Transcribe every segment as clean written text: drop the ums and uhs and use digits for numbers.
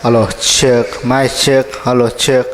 Hello check, mic check, hello check.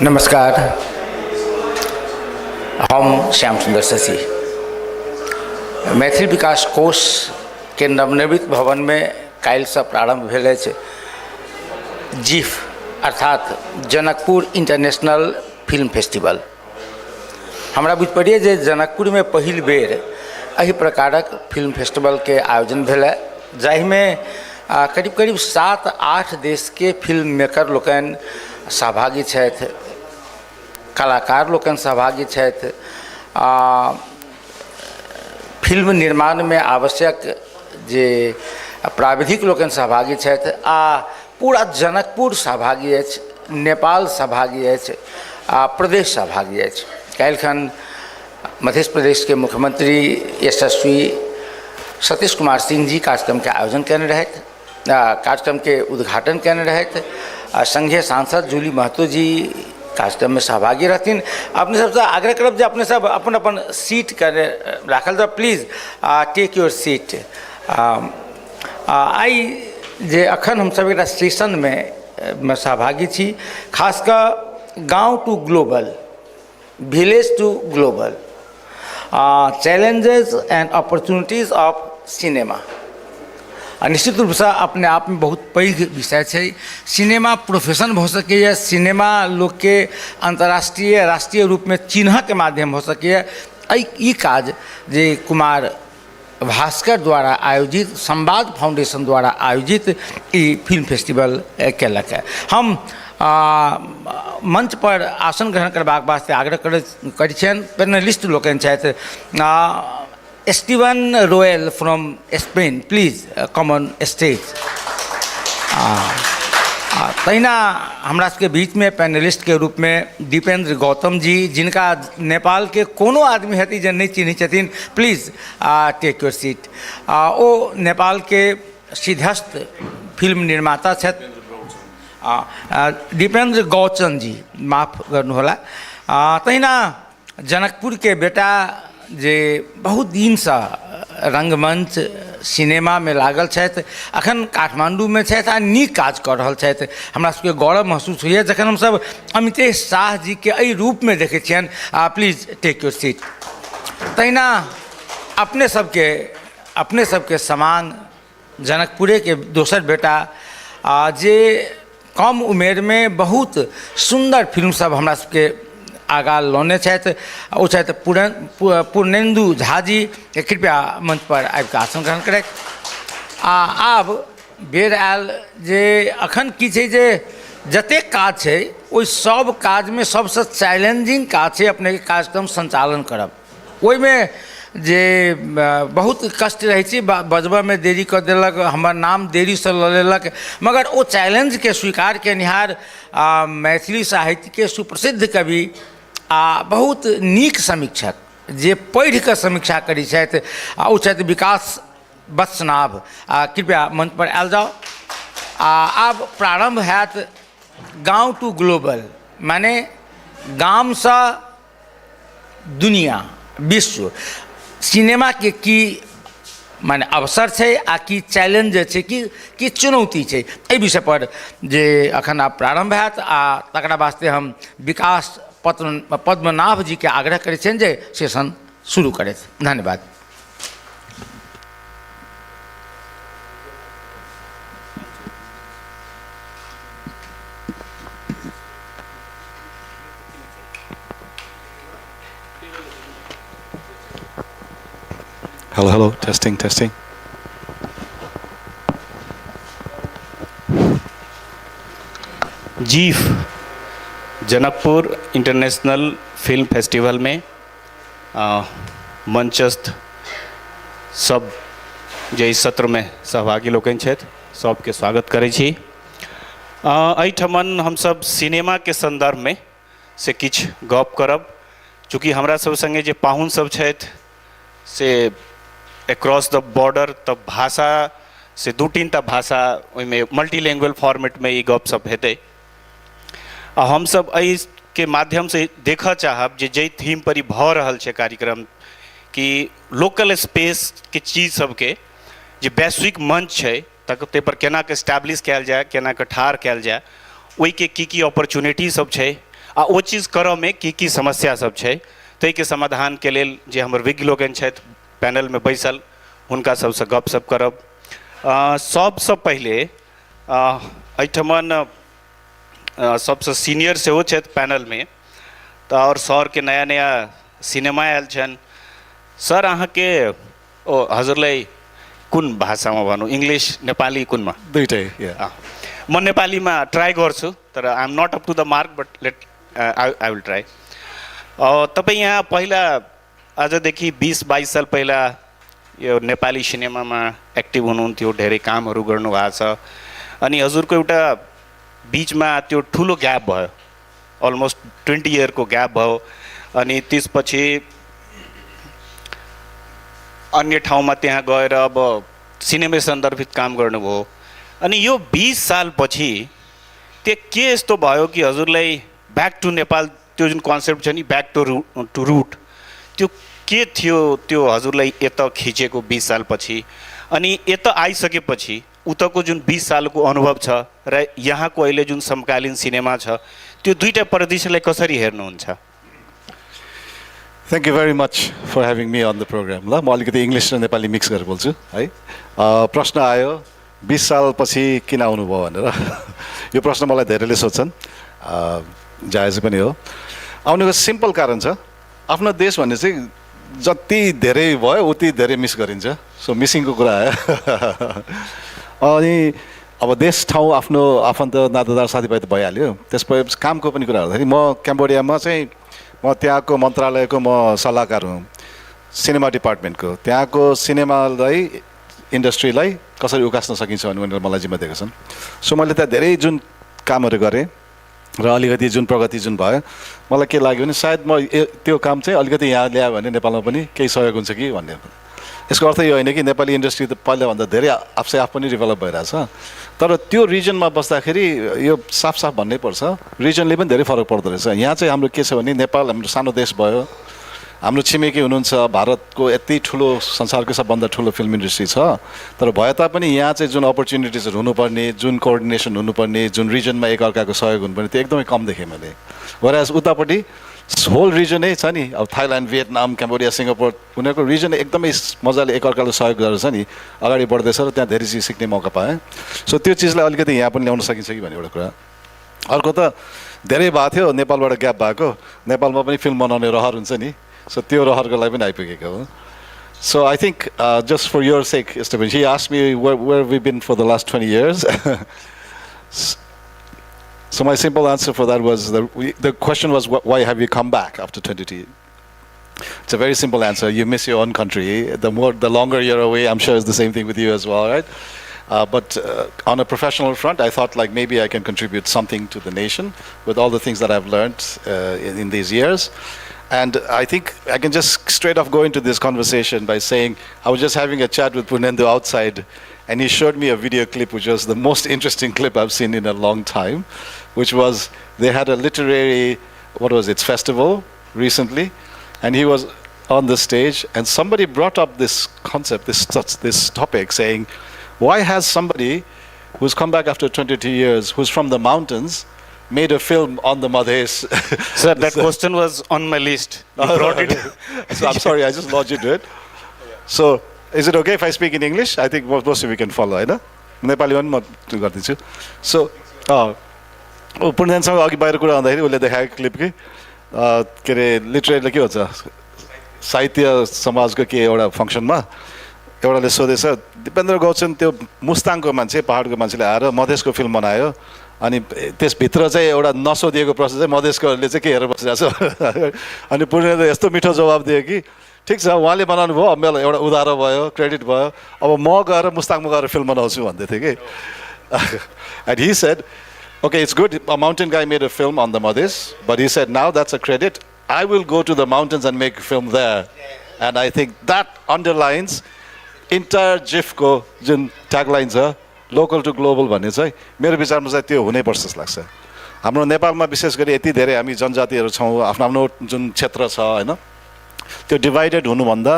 नमस्कार, हम श्याम सुन्दर शशि। मैथिली विकास कोषके नवनिर्मित भवनमे काल्हिसँ प्रारम्भ भेल अछि जीफ अर्थात जनकपुर इंटरनेशनल फिल्म फेस्टिवल। हमरा बुझि पड़ैए जे जनकपुरमे पहिल बेर एहि प्रकारक फिल्म फेस्टिवलके आयोजन भेल, जाहिमे करीब करीब 7-8 देशके फिल्म मेकर लोकनि सहभागी छथि, कलाकार लोकनि सहभागी छथि, आ फिल्म निर्माणमे आवश्यक जे प्राविधिक लोकनि सहभागी छथि, आ पूरा जनकपुर सहभागी अछि, नेपाल सहभागी अछि, आ प्रदेश सहभागी अछि। काल्हिखन मध्य प्रदेशके मुख्यमंत्री यशस्वी सतीश कुमार सिंह जी कार्यक्रमके आयोजन कयने रहथि, कार्यक्रमके उद्घाटन कयने रहथि, आ संघीय सांसद जूली महतो जी कार्यक्रममे सहभागी रहथिन। अपने सबसँ आग्रह करब जे अपने सब अपन अपन सीट के राखल जाउ। Please take your seat. आइ जे अखन हमसब एकटा सेशनमे सहभागी छी, खास कऽ गाँव to global, village to global, challenges and opportunities of cinema. आ निश्चित रूपसँ अपने आपमे बहुत पैघ विषय छै। सिनेमा प्रोफेशन भऽ सकैए, सिनेमा लोकके अन्तर्राष्ट्रीय राष्ट्रीय रूपमे चिन्हऽके माध्यम भऽ सकैए। एहि ई काज जे कुमार भास्कर द्वारा आयोजित, संवाद फाउंडेशन द्वारा आयोजित ई फिल्म फेस्टिवल केलक। हम मंच पर आसन ग्रहण करबाक वास्ते आग्रह करै छियनि। पैनलिस्ट लोकनि छथि Steven Royal from Spain, please come on stage. तहिना हमरा सबके बीचमे पैनलिस्टके रूपमे दीपेंद्र गौतम जी, जिनका नेपालके कोनो आदमी हेती जे नहि चिन्है छथिन, प्लीज टेक your seat. ओ नेपालके सिद्धस्त फिल्म निर्माता छथि। दीपेंद्र गौचन जी, माफ गर्नुहोला। तहिना जनकपुरके बेटा जे बहुत दिनसँ रङ्गमञ्च सिनेमामे लागल छथि, अखन काठमाण्डूमे छथि आ नीक काज कऽ रहल छथि। हमरा सबके गौरव महसूस होइए जखन हमसब अमितेश शाह जीके एहि रूपमे देखै छियनि। आ प्लीज टेक your seat. तहिना अपने सबके समांग जनकपुरेके दोसर बेटा, आ जे कम उमेरमे बहुत सुन्दर फिल्म सब हमरा सबके आगाँ लौने छथि, ओ छथि पूर्णेन्दु झा जी। कृपया मंच पर आबिकऽ आसन ग्रहण करथि। आ आब बेर आयल जे अखन की छै जे जतेक काज छै ओहि सब काजमे सबसँ चैलेंजिंग काज छै अपनेके कार्यक्रम सञ्चालन करब। ओहिमे जे बहुत कष्ट रहै छै, बजबऽमे देरी कऽ देलक, हमर नाम देरीसँ लऽ लेलक, मगर ओ चैलेंजके स्वीकार केनिहार मैथिली साहित्यके सुप्रसिद्ध कवि आ बहुत नीक समीक्षक जे पढ़िकऽ समीक्षा करै छथि, आ ओ छथि विकास वत्सनाभ। आ कृपया मंच पर आयल जाउ। आ आब प्रारम्भ हैत गाँव टू ग्लोबल, माने गामसँ दुनिया, विश्व, सिनेमाके की माने अवसर छै आ की चैलेंज छै, की की चुनौती छै, एहि विषय पर जे अखन आब प्रारम्भ हैत। आ तकरा वास्ते हम विकास पद्मनाभ जीके आग्रह करै छियनि जे सेशन शुरू करथि। धन्यवाद। Hello, hello, testing, testing. GIF Janakpur international film फेस्टिवलमे मंचस्थ सब जे एहि सत्रमे सहभागी लोकनि छथि, सबके स्वागत करै छी। एहिठमन हमसब सिनेमाके सन्दर्भमे से किछु गप करब। चूँकि हमरा सब सङ्गे जे पाहुन सब छथि से एक्रॉस द बॉर्डर, तऽ भाषा से 2-3 टा भाषा ओहिमे मल्टी लैंग्वेज फॉर्मेटमे ई गप सब हेतै। आ हमसब एहिके माध्यमसँ देखऽ चाहब जे जाहि थीम पर ई भऽ रहल छै कार्यक्रम, कि लोकल स्पेसके चीज सबके जे वैश्विक मंच छै तक ताहि पर केना कऽ एस्टैब्लिश कयल जाय, केना कऽ ठाढ़ कयल जाय, ओहिके की की अपॉर्चुनिटी सब छै आ ओ चीज करऽमे की की समस्या सब छै, ताहिके समाधानके लेल जे हमर विज्ञ लोकनि छथि पैनलमे बैसल, हुनका सबसँ गपशप करब। सबसँ पहिले एहिठमन सबसँ सीनियर सेहो छथि पैनलमे, तऽ आओर सरके नया नया सिनेमा आयल छनि। सर, अहाँके ओ हजुरलाई कुन भाषामा भनौँ, इङ्ग्लिस नेपाली कुनमा? दुइटै, yeah. म नेपालीमा ट्राई गर्छु, तर I am not up to the mark, but let I will try. तपाईँ यहाँ पहिला आजदेखि 20-22 साल पहिला यो नेपाली सिनेमामा एक्टिभ हुनुहुन्थ्यो, धेरै कामहरू गर्नुभएको छ। अनि हजुरको एउटा बिचमा त्यो ठुलो ग्याप भयो, अलमोस्ट 20 इयरको ग्याप भयो। अनि त्यसपछि अन्य ठाउँमा त्यहाँ गएर अब सिनेमा सन्दर्भित काम गर्नुभयो। अनि यो 20 सालपछि त्यो के यस्तो भयो कि हजुरलाई ब्याक टु नेपाल, त्यो जुन कन्सेप्ट छ नि, ब्याक टु रुट, त्यो के थियो त्यो हजुरलाई यता खिचेको 20 सालपछि? अनि यता आइसकेपछि उताको जुन 20 सालको अनुभव छ र यहाँको अहिले जुन समकालीन सिनेमा छ, त्यो दुईवटा परिदृश्यलाई कसरी हेर्नुहुन्छ? Thank you very much for having me on the program. ल, म अलिकति इङ्ग्लिस र नेपाली मिक्स गरेर बोल्छु है। प्रश्न आयो, 20 सालपछि किन आउनुभयो भनेर। यो प्रश्न मलाई धेरैले सोध्छन्, जायज पनि हो। आउनुको सिम्पल कारण छ, आफ्नो देश भन्ने चाहिँ जति धेरै भयो उति धेरै मिस गरिन्छ। सो मिसिङको कुरा आयो। अनि अब देश, ठाउँ, आफ्नो आफन्त, नातादार, साथीभाइ त भइहाल्यो। त्यसपछि कामको पनि कुरा गर्दाखेरि म क्याम्बोडियामा चाहिँ म त्यहाँको मन्त्रालयको म सल्लाहकार हुँ, सिनेमा डिपार्टमेन्टको। त्यहाँको सिनेमालाई, इन्डस्ट्रीलाई कसरी उकास्न सकिन्छ भन्ने उनीहरूले मलाई जिम्मा दिएका छन्। सो मैले त्यहाँ धेरै जुन कामहरू गरेँ र अलिकति जुन प्रगति जुन भयो, मलाई के लाग्यो भने सायद म त्यो काम चाहिँ अलिकति यहाँ ल्यायो भने नेपालमा पनि केही सहयोग हुन्छ कि भन्ने। यसको अर्थ यो होइन कि नेपाली इन्डस्ट्री त पहिलाभन्दा धेरै आफै आफ पनि डेभलप भइरहेछ, तर त्यो रिजनमा बस्दाखेरि यो साफ साफ भन्नै पर्छ, रिजनले पनि धेरै फरक पर्दो रहेछ। यहाँ चाहिँ हाम्रो के छ भने नेपाल हाम्रो सानो देश भयो, हाम्रो छिमेकी हुनुहुन्छ भारतको यति ठुलो, संसारको सबभन्दा ठुलो फिल्म इन्डस्ट्री छ। तर भए तापनि यहाँ चाहिँ जुन अपर्च्युनिटिजहरू हुनुपर्ने, जुन कोअर्डिनेसन हुनुपर्ने, जुन रिजनमा एकअर्काको सहयोग हुनुपर्ने, त्यो एकदमै कम देखेँ मैले। वराज उतापट्टि होल रिजनै छ नि, अब थाइल्यान्ड, भियतनाम, क्याम्बोडिया, सिङ्गापुर, उनीहरूको रिजन एकदमै मजाले एकअर्काले सहयोग गरेर छ नि अगाडि बढ्दैछ र त्यहाँ धेरै चिज सिक्ने मौका पाएँ। सो त्यो चिजलाई अलिकति यहाँ पनि ल्याउन सकिन्छ कि भन्ने एउटा कुरा। अर्को त धेरै भएको थियो नेपालबाट ग्याप भएको, नेपालमा पनि फिल्म बनाउने रहर हुन्छ नि, सो त्यो रहरको लागि पनि आइपुगेको हो। So I think just for your sake, Stephen, he asked me where we've been for the last 20 years. So my simple answer for that was, the question was, why have you come back after 22? It's a very simple answer. You miss your own country. The longer you're away, I'm sure it's the same thing with you as well, right? But on a professional front, I thought like maybe I can contribute something to the nation with all the things that I've learned in these years. And I think I can just straight off go into this conversation by saying I was just having a chat with Purnendu outside, and he showed me a video clip, which was the most interesting clip I've seen in a long time, which was they had a literary, what was it, festival recently, and he was on the stage, and somebody brought up this concept, this topic, saying, why has somebody who's come back after 22 years, who's from the mountains, made a film on the Madhes? Sir, that question was on my list. You brought it. So I'm sorry, I just launched into it. So, is it okay if I speak in English? I think most of you can follow, होइन? नेपालीमा पनि म त्यो गरिदिन्छु। सो ऊ पूर्णेन्दुसँग अघि बाहिर कुरा हुँदाखेरि उसले देखाएको क्लिप कि के अरे, लिटरेरीले के भन्छ, साहित्य समाजको के एउटा फङ्सनमा एउटाले सोधेछ, दिपेन्द्र गौचन त्यो मुस्ताङको मान्छे, पाहाडको मान्छेले आएर मधेसको फिल्म बनायो, अनि त्यसभित्र चाहिँ एउटा नसोधिएको प्रश्न चाहिँ मधेसकोहरूले चाहिँ के हेरेर बसिरहेको छ? अनि पूर्णेन्दुले यस्तो मिठो जवाब दियो कि ठिक छ, उहाँले बनाउनु भयो, अब मेरो एउटा उधारो भयो, क्रेडिट भयो, अब म गएर मुस्ताङमा गएर फिल्म बनाउँछु भन्दै थियो कि। And he said, okay, it's good, a mountain guy made a film on the Madhes, but he said, now that's a credit. I will go to the mountains and make a film there. And I think that underlines entire जिफको Jun tagline छ, local to global भन्ने चाहिँ मेरो विचारमा चाहिँ त्यो हुनैपर्छ जस्तो लाग्छ। हाम्रो नेपालमा विशेष गरी यति धेरै हामी जनजातिहरू छौँ, आफ्नो आफ्नो जुन क्षेत्र छ होइन, त्यो डिभाइडेड हुनुभन्दा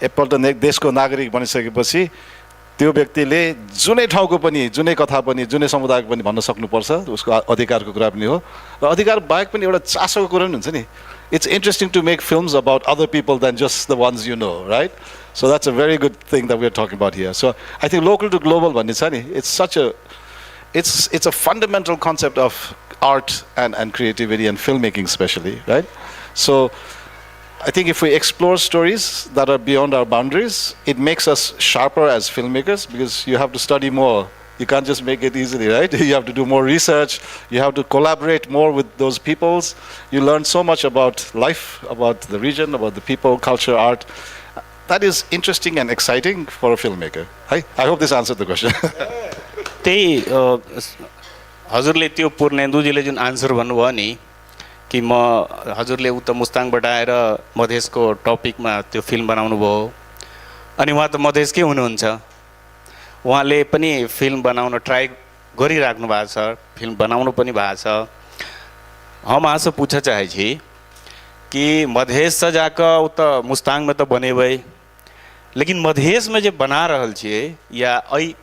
एकपल्ट देशको नागरिक बनिसकेपछि त्यो व्यक्तिले जुनै ठाउँको पनि, जुनै कथा पनि, जुनै समुदायको पनि भन्न सक्नुपर्छ. उसको अधिकारको कुरा पनि हो र अधिकार बाहेक पनि एउटा चासोको कुरा पनि हुन्छ नि. It's interesting to make films about other people than just the ones you know, right? So that's a very good thing that we are talking about here. So I think local to global भन्ने छ नि, it's a fundamental concept of art and creativity and filmmaking especially, right? So I think if we explore stories that are beyond our boundaries, it makes us sharper as filmmakers because you have to study more. You can't just make it easily, right? You have to do more research. You have to collaborate more with those peoples. You learn so much about life, about the region, about the people, culture, art. That is interesting and exciting for a filmmaker. I hope this answered the question. त्यही हजुरले त्यो पूर्णेन्दुजीले जुन answer भन्नुभयो नि कि म हजुरले उता मुस्ताङबाट आएर मधेसको टपिकमा त्यो फिल्म बनाउनु भयो, अनि उहाँ त मधेसकै हुनुहुन्छ. उहाँले पनि फिल्म बनाउन ट्राई गरिराख्नु भएको छ, फिल्म बनाउनु पनि भएको छ. हम अहाँसँ पूछऽ चाहै छी कि मधेससँ जाकऽ ओतऽ मुस्ताङमे तऽ बनेबै, लेकिन मधेसमे जे बना रहल छियै या एहि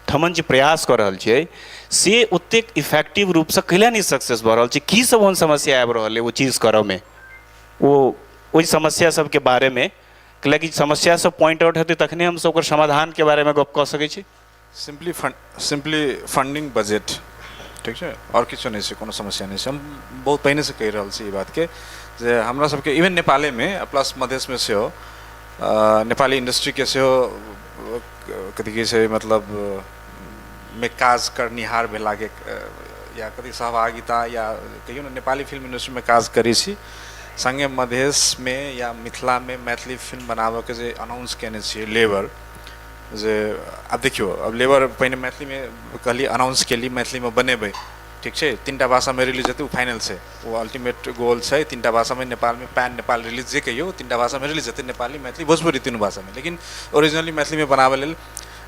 ठमन जे प्रयास कऽ रहल छियै, से ओतेक इफेक्टिव रूपसँ कैला नहि सक्सेस भऽ रहल छै? की सब ओहन समस्या आबि रहल अइ ओ चीज करऽमे? ओ ओहि समस्या सबके बारेमे, कैलाकि समस्या सब पॉइंट आउट हेतै तखने हमसब ओकर समाधानके बारेमे गप कऽ सकै छी. सिम्पली फंडिंग, बजट, ठीक छै, आओर किछो नहि छै. कोनो समस्या नहि छै. हम बहुत पहिनेसँ कहि रहल छी ई बातके जे हमरा सबके इवन नेपालेमे प्लस मधेशमे सेहो नेपाली इंडस्ट्रीके सेहो कथी कहै छै, मतलब मे काज करनिहार भेलाके या कथी सहभागिता या कहियौ ने, नेपाली फिल्म इंडस्ट्रीमे काज करै छी, सङ्गे मधेशमे या मिथिलामे मैथिली फिल्म बनाबऽके जे अनाउंस कयने छियै लेबर जे, आब देखियौ, अब लेबर पहिने मैथिलीमे कहलियै, अनाउंस केली, मैथिलीमे बनेबै, ठीक छै. तीनटा भाषामे रिलीज हेतै, ओ फाइनल छै, ओ अल्टीमेट गोल छै. तीनटा भाषामे नेपालमे पैन नेपाल रिलीज जे कहियौ, तीनटा भाषामे रिलीज हेतै, नेपाली, मैथिली, भोजपुरी, तीनू भाषामे. लेकिन ओरिजिनली मैथिलीमे बनाबै लेल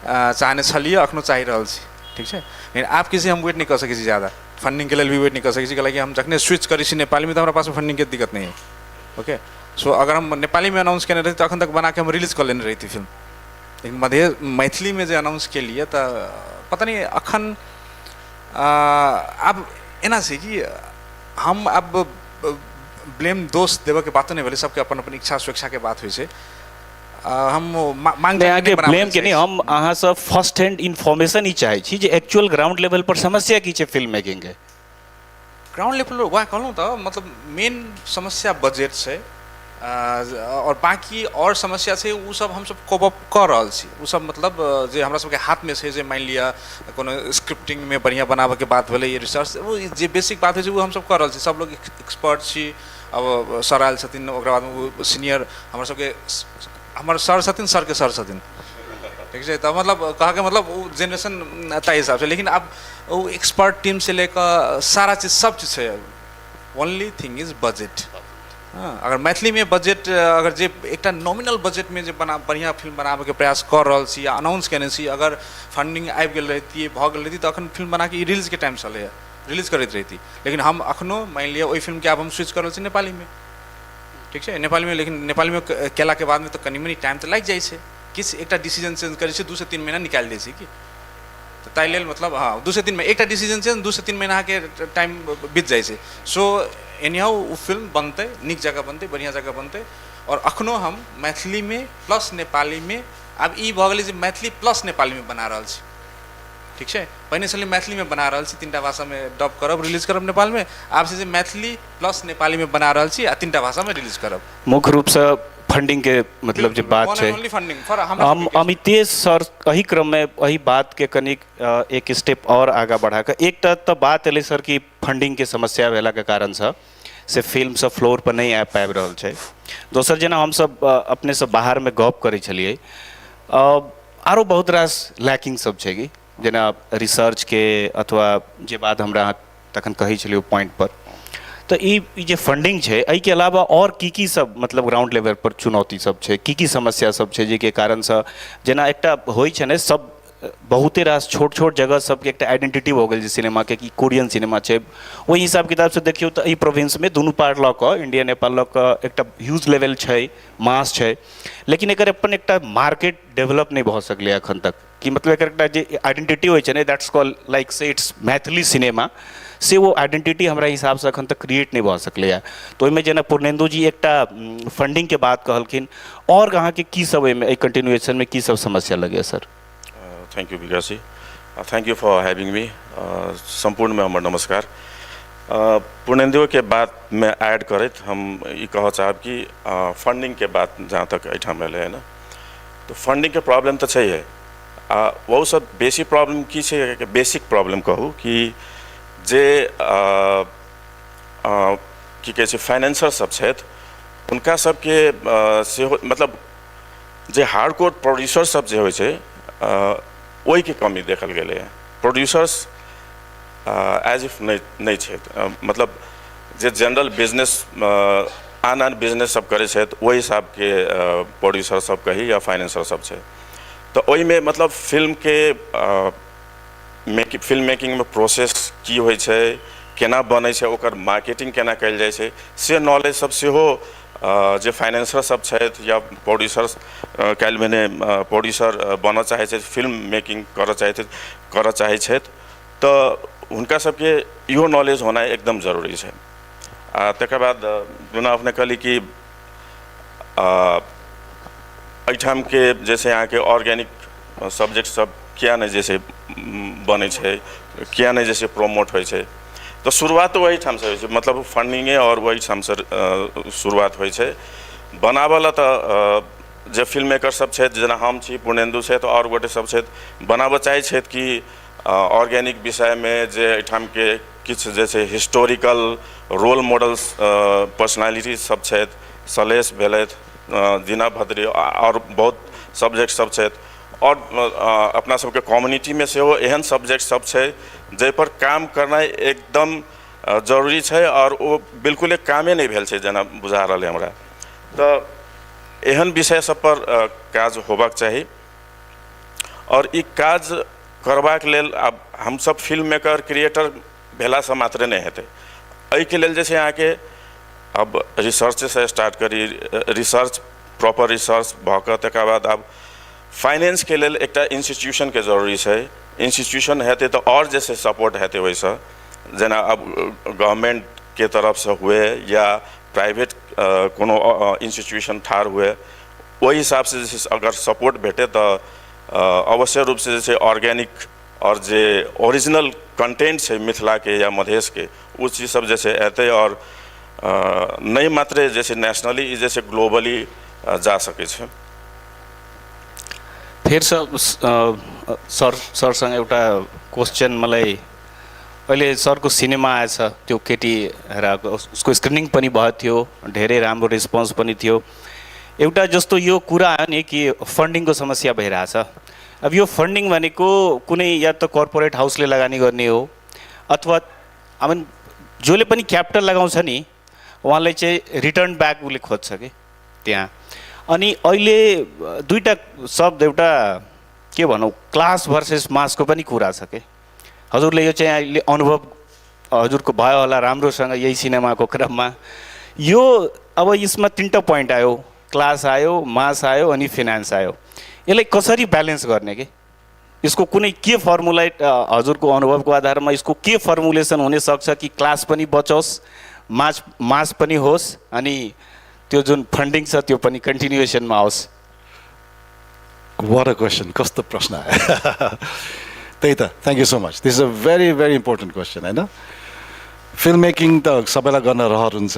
चाहने छलियै, अखनो चाहि रहल छी, ठीक छै. लेकिन आब किसी हम वेट नहि कऽ सकै छी ज्यादा, फंडिंगके लेल भी वेट नहि कऽ सकै छी, कैलाकि हम जखने स्विच करै छी नेपालीमे तऽ हमरा पासमे फंडिंगके दिक्कत नहि है. ओके, सो अगर हम नेपालीमे अनाउंस केने रही तऽ अखन तक बनाके हम रिलीज कऽ लेने रहिती फिल्म. लेकिन मधे मैथिलीमे जे अनाउंस केलियै तऽ पता नहि अखन आब एना छै कि हम आब ब्लेम, दोष देबऽके बातो नहि भेलै. सबके अपन अपन इच्छा स्वेच्छाके बात होइ छै. हम मांग नहि, अहाँके ब्लेम के नहि, हम अहाँसँ फर्स्ट हैंड इन्फॉर्मेशन ही चाहै छी जे एक्चुअल ग्राउंड लेवल पर समस्या की छै फिल्म मेकिंगके. ग्राउंड लेवल वएह कहलहुँ तऽ, मतलब मेन समस्या बजट छै आओर बाँकी आओर समस्या छै, ओ सब हमसब कोप अप कऽ रहल छी. ओ सब मतलब जे हमरा सबके हाथमे छै, जे मानि लिअ कोनो स्क्रिप्टिंगमे बढ़िआँ बनाबऽके बात भेलै, रिसर्च, ओ जे बेसिक बात होइ छै, ओ हमसब कऽ रहल छी. सब लोग एक्सपर्ट छी. अब सर आयल छथिन, ओकरा बादमे ओ सीनियर हमर सबके, हमर सर छथिन, सरके सर छथिन, ठीक छै. तऽ मतलब कहऽके मतलब ओ जेनरेशन ताहि हिसाबसँ, लेकिन आब ओ एक्सपर्ट टीम से ले कऽ सारा चीज, सब चीज छै. Only thing is budget. हँ, अगर मैथिलीमे बजट अगर जे एकटा नॉमिनल बजटमे जे बना बढ़िआँ फिल्म बनाबैके प्रयास कऽ रहल छी या अनाउंस केने छी, अगर फंडिंग आबि गेल रहितियै, भऽ गेल रहिती, तऽ अखन फिल्म बनाके ई रिलीजके टाइम छलैए, रिलीज करैत रहिती. लेकिन हम अखनो मानि लिअ ओहि फिल्मके आब हम स्विच कऽ रहल छी नेपालीमे, ठीक छै, नेपालीमे. लेकिन नेपालीमे केलाके बादमे तऽ कनि मनि टाइम तऽ लागि जाइ छै. किछु एकटा डिसीजन चेंज करै छै, 2 से 3 महीना निकालि दै छै कि तऽ ताहि लेल मतलब हँ, 2 से 3 महीना, एकटा डिसीजन चेंज 2 से 3 महीना अहाँके टाइम बीत जाइ छै. सो एनीहाउ ओ फिल्म बनतै, नीक जगह बनतै, बढ़िआँ जगह बनतै. आओर अखनो हम मैथिलीमे प्लस नेपालीमे, आब ई भऽ गेलै जे मैथिली प्लस नेपालीमे बना रहल छी, ठीक छै. पहिने छलै मैथिलीमे बना रहल छी, तीनटा भाषामे डब करब, रिलीज करब नेपालमे. आब छै जे मैथिली प्लस नेपालीमे बना रहल छी आ तीनटा भाषामे रिलीज करब. मुख्य रूपसँ फंडिंगके मतलब जे बात छै. ओनली फंडिंग फॉर हम अमितेश सर, एही क्रममे एही बातके कनिक एक स्टेप आओर आगाँ बढ़ा कऽ एकटा तऽ बात एलै सर कि फंडिंगके समस्या भेलाके कारणसँ से फिल्म सब फ्लोर पर नहि आबि पाबि रहल छै. दोसर, जेना हमसब अपनेसँ बाहरमे गप करै छलियै, आरो बहुत रास लैकिंग सब छै कि जेना रिसर्चके अथवा जे बात हमरा अहाँ तखन कहै छलियै ओ पॉइंट पर. तऽ ई ई जे फंडिंग छै, एहिके अलावा आओर की की सब मतलब ग्राउंड लेवल पर चुनौती सब छै, की की समस्या सब छै, जाहिके कारणसँ जेना एकटा होइ छै ने सब बहुते रास छोट छोट जगह सबके एकटा आइडेंटिटी भऽ गेल छै सिनेमाके कि कोरियन सिनेमा छै। ओहि हिसाब किताबसँ देखियौ तऽ एहि प्रोविंसमे दुनू पार्ट लऽ कऽ, इंडिया नेपाल लऽ कऽ एकटा ह्यूज लेवल छै, मास छै, लेकिन एकर अपन एकटा मार्केट डेवलप नहि भऽ सकलै एखन तक कि मतलब एकर एकटा जे आइडेंटिटी होइ छै ने, that's call like से it's Maithili cinema, से ओ आइडेंटिटी हमरा हिसाबसँ एखन तक क्रिएट नहि भऽ सकलैए। तऽ ओहिमे जेना पूर्णेन्दु जी एकटा फंडिंगके बात कहलखिन, आओर अहाँके की सब एहिमे एहि कंटिन्यूएशनमे की सब समस्या लगैए sir? Thank you Vikas ji, thank you for having me. सम्पूर्णमे हमर नमस्कार। पूर्णेन्दुके बातमे ऐड करैत हम ई कहऽ चाहब कि फंडिंगके बात जहाँ तक एहिठाम एलै है ने, तऽ फंडिंगके प्रॉब्लम तऽ छैहे, आ ओहूसँ बेसी प्रॉब्लम की छै, बेसिक प्रॉब्लम कहू कि जे की कहै छै फाइनेंसर सब छथि हुनका सबके सेहो मतलब जे हार्डकोर प्रोड्यूसर सब जे होइ छै ओहिके कमी देखल गेलैए। प्रोड्यूसर्स एज if नहि छथि, मतलब जे जनरल बिजनेस आन आन बिजनेस सब करै छथि ओहि हिसाबके प्रोड्यूसर सब कही या फाइनेंसर सब छै। तऽ ओहिमे मतलब फिल्मके फिल्म मेकिंगमे प्रोसेस की होइ छै, केना बनै छै, ओकर मार्केटिंग केना कयल जाइ छै, से नॉलेज सब सेहो जे फाइनेंसर सब छथि या प्रोड्यूसर काल्हि भेने प्रोड्यूसर बनऽ चाहै छथि, फिल्म मेकिंग करऽ चाहै छथि, तऽ हुनका सबके इहो नॉलेज होनाइ एकदम जरूरी छै। आ तकर बाद जेना अपने कहली कि एहिठामके जैसे अहाँके ऑर्गेनिक सब्जेक्ट सब किया नहि जैसे बनै छै, किया नहि जैसे प्रोमोट होइ छै, तऽ शुरुआत ओहिठामसँ होइ छै, मतलब फंडिंगे आओर ओहिठामसँ शुरुआत होइ छै। बनाबऽ लए तऽ जे फिल्म मेकर सब छथि, जेना हम छी, पूर्णेन्दु छथि, आओर गोटे सब छथि, बनाबऽ चाहै छथि कि ऑर्गेनिक विषयमे जे एहिठामके किछु जे छै हिस्टोरिकल रोल मॉडल्स पर्सनालिटी सब छथि, सलेश भेलथि, दीना भद्री, आओर बहुत सब्जेक्ट सब छथि, आओर अपना सबके कम्युनिटीमे सेहो एहन सब्जेक्ट सब छै जाहिपर काम करनाइ एकदम जरूरी छै, आओर ओ बिल्कुले कामे नहि भेल छै जेना बुझा रहल हमरा। तऽ एहन विषय सब पर काज होबाक चाही, आओर ई काज करबाक लेल आब हमसब फिल्म मेकर क्रिएटर भेलासँ मात्रे नहि हेतै। एहिके लेल जे छै अहाँके अब रिसर्चसँ स्टार्ट करी, रिसर्च प्रॉपर रिसर्च भऽ कऽ तकर बाद आब फाइनेंसके लेल एकटा इंस्टीट्यूशनके जरूरी छै। इंस्टीट्यूशन हेतै तऽ आओर जे छै सपोर्ट हेतै ओहिसँ, जेना अब गवर्नमेंटके तरफसँ हुए या प्राइवेट कोनो इंस्टीट्यूशन ठाढ़ हुए, ओहि हिसाबसँ जे छै अगर सपोर्ट भेटै तऽ अवश्य रूपसँ जे छै ऑर्गेनिक आओर जे ओरिजिनल कंटेंट छै मिथिलाके या मधेशके, ओ चीज सब जे छै एतै, आओर नहि मात्रे जे छै नेशनली, ई जे छै ग्लोबली जा सकै छै। फेरसँ सर सरसँग एउटा क्वेश्चन मलाई अहिले सरको सिनेमा आएछ त्यो केटी हेराको, उसको स्क्रिनिङ पनि भएको थियो, धेरै राम्रो रेस्पोन्स पनि थियो। एउटा जस्तो यो कुरा आयो नि कि फन्डिङको समस्या भइरहेछ, अब यो फन्डिङ भनेको कुनै या त कर्पोरेट हाउसले लगानी गर्ने हो अथवा अब जसले पनि क्यापिटल लगाउँछ नि उहाँले चाहिँ रिटर्न ब्याक उसले खोज्छ कि त्यहाँ। अनि अहिले दुईवटा शब्द, एउटा के भनौँ क्लास भर्सेस मासको पनि कुरा छ कि हजुरले यो चाहिँ अहिले अनुभव हजुरको भयो होला राम्रोसँग यही सिनेमाको क्रममा। यो अब यसमा तिनवटा पोइन्ट आयो, क्लास आयो, मास आयो अनि फिनान्स आयो। यसलाई कसरी ब्यालेन्स गर्ने कि यसको कुनै के फर्मुला हजुरको अनुभवको आधारमा यसको के फर्मुलेसन हुनसक्छ कि क्लास पनि बचोस्, मास पनि होस् अनि त्यो जुन फन्डिङ छ त्यो पनि कन्टिन्युएसनमा आओस्? What a question, कस्तो प्रश्न आयो। त्यही त, thank you so much. This is a very very important question होइन। फिल्म मेकिङ त सबैलाई गर्न रहर हुन्छ,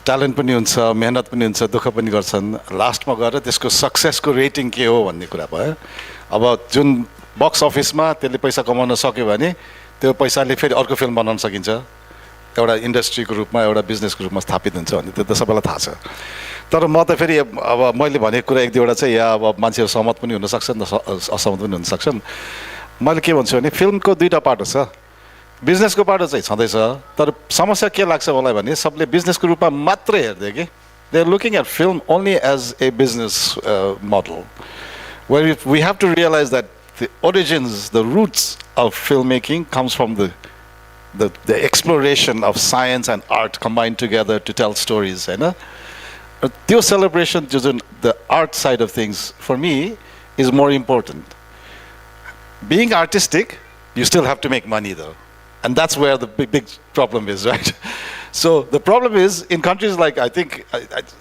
ट्यालेन्ट पनि हुन्छ, मेहनत पनि हुन्छ, दुःख पनि गर्छन्, लास्टमा गएर त्यसको सक्सेसको रेटिङ के हो भन्ने कुरा भयो। अब जुन बक्स अफिसमा त्यसले पैसा कमाउन सक्यो भने त्यो पैसाले फेरि अर्को फिल्म बनाउन सकिन्छ, एउटा इन्डस्ट्रीको रूपमा एउटा बिजनेसको रूपमा स्थापित हुन्छ भन्ने त्यो त सबैलाई थाहा छ। तर म त फेरि अब मैले भनेको कुरा एक दुईवटा चाहिँ यहाँ अब मान्छेहरू सहमत पनि हुन सक्छन्, असहमत पनि हुन सक्छन्। मैले के भन्छु भने फिल्मको दुईवटा पाटो छ, बिजनेसको पाटो चाहिँ छँदैछ, तर समस्या के लाग्छ मलाई भने सबले बिजनेसको रूपमा मात्रै हेर्दै कि they are looking at film only as a business model, where we have to realize that The origins, the roots of filmmaking comes from the exploration of science and art combined together to tell stories, होइन? र त्यो celebration, त्यो जुन the art side of things for me is more important. Being artistic, you still have to make money though. And that's where the big, big problem is, right? So the problem is in countries like, I think,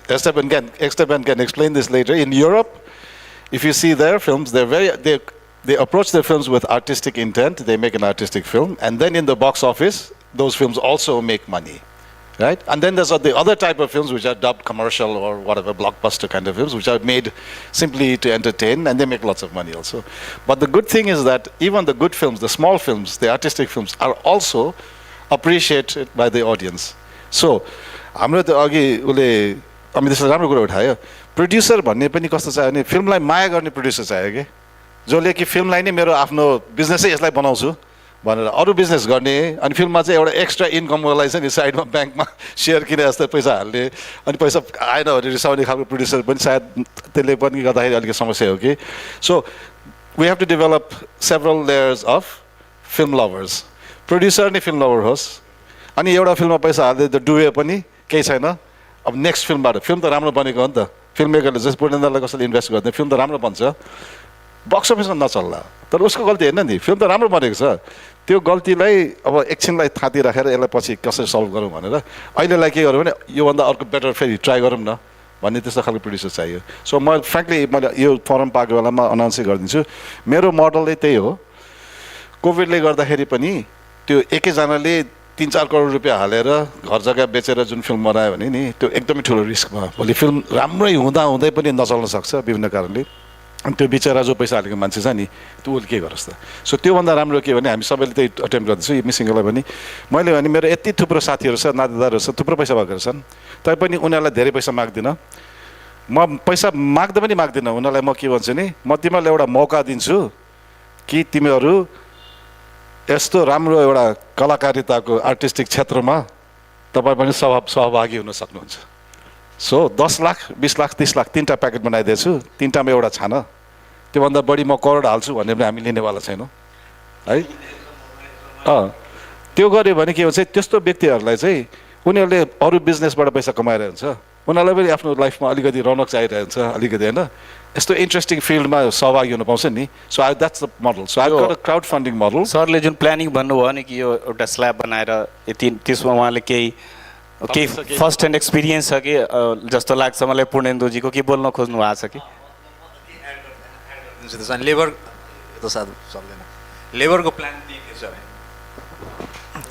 Esteban can explain this later. In Europe, if you see their films, they approach their films with artistic intent. They make an artistic film. And then in the box office, those films also make money, right? And then there's the other type of films which are dubbed commercial or whatever, blockbuster kind of films, which are made simply to entertain, and they make lots of money also. But the good thing is that even the good films, the small films, the artistic films, are also appreciated by the audience. So, हाम्रो त अघि उसले अमित राम्रो कुरा उठायो। Producer भन्ने पनि कस्तो चाहियो भने फिल्मलाई माया गर्ने प्रड्युसर चाहियो कि जसले कि फिल्मलाई नै मेरो आफ्नो बिजनेसै यसलाई बनाउँछु भनेर अरू बिजनेस गर्ने अनि फिल्ममा चाहिँ एउटा एक्स्ट्रा इन्कमको लागि चाहिँ नि साइडमा ब्याङ्कमा सेयर किने जस्तो पैसा हाल्ने अनि पैसा आएन भने रिसाउने खालको प्रड्युसर पनि सायद त्यसले पनि गर्दाखेरि अलिकति समस्या हो कि। So we have to develop several layers of film lovers. Producer नै फिल्म लभर होस् अनि एउटा फिल्ममा पैसा हाल्दै त डुबे पनि केही छैन। अब नेक्स्ट फिल्मबाट फिल्म त राम्रो बनेको हो नि त। फिल्म मेकरले जस्तो पूर्णेन्द्रलाई कसैले इन्भेस्ट गर्दैन, फिल्म त राम्रो बन्छ, बक्स अफिसमा नचल्ला तर उसको गल्ती होइन नि, फिल्म त राम्रो बनेको छ। त्यो गल्तीलाई अब एकछिनलाई थाँती राखेर यसलाई पछि कसरी सल्भ गरौँ भनेर अहिलेलाई के गरौँ भने योभन्दा अर्को बेटर फेरि ट्राई गरौँ न भन्ने त्यस्तो खालको प्रड्युसर चाहियो। सो म फ्रेङ्कली मैले यो फरम पाएको बेलामा अनाउन्सै गरिदिन्छु, मेरो मोडलै त्यही हो। कोभिडले गर्दाखेरि पनि त्यो एकैजनाले 3-4 करोड रुपियाँ हालेर घर जग्गा बेचेर जुन फिल्म बनायो भने नि त्यो एकदमै ठुलो रिस्क भयो। भोलि फिल्म राम्रै हुँदा हुँदै पनि नचल्न सक्छ विभिन्न कारणले। अनि त्यो बिचरा जो पैसा हालेको मान्छे छ नि, त्यो उसले के गरोस् त? सो त्योभन्दा राम्रो के भने हामी सबैले त्यही अटेम्प गर्दैछु। यो मिसिङलाई पनि मैले भने मेरो यति थुप्रो साथीहरू छ, नातेदारहरू छ, थुप्रो पैसा भएकोहरू छन्, तैपनि उनीहरूलाई धेरै पैसा माग्दिनँ म। पैसा माग्दा पनि माग्दिनँ उनीहरूलाई। म के भन्छु नि, म तिमीहरूलाई एउटा मौका दिन्छु कि तिमीहरू यस्तो राम्रो एउटा कलाकारिताको आर्टिस्टिक क्षेत्रमा तपाईँ पनि सहभागी हुन सक्नुहुन्छ। सो 10 लाख, 20 लाख, 30 लाख, तिनवटा प्याकेट बनाइदिएछु। तिनवटामा एउटा छान। त्योभन्दा बढी म करोड हाल्छु भन्ने पनि हामी लिनेवाला छैनौँ है। अँ त्यो गऱ्यो भने के हुन्छ, त्यस्तो व्यक्तिहरूलाई चाहिँ उनीहरूले अरू बिजनेसबाट पैसा कमाइरहेको हुन्छ, उनीहरूलाई पनि आफ्नो लाइफमा अलिकति रौनक चाहिरहेको हुन्छ अलिकति, होइन? यस्तो इन्ट्रेस्टिङ फिल्डमा सहभागी हुन पाउँछ नि। So I that's the model. So I got crowd funding model. सरले जुन प्लानिङ भन्नुभयो नि कि यो एउटा स्ल्याब बनाएर यति, त्यसमा उहाँले केही केही फर्स्ट ह्यान्ड एक्सपिरियन्स छ कि जस्तो लाग्छ मलाई। पूर्णेन्दुजीको के बोल्न खोज्नु भएको छ कि? लेबर त सायद चल्दैन। लेबरको प्लान त्यही थियो सर।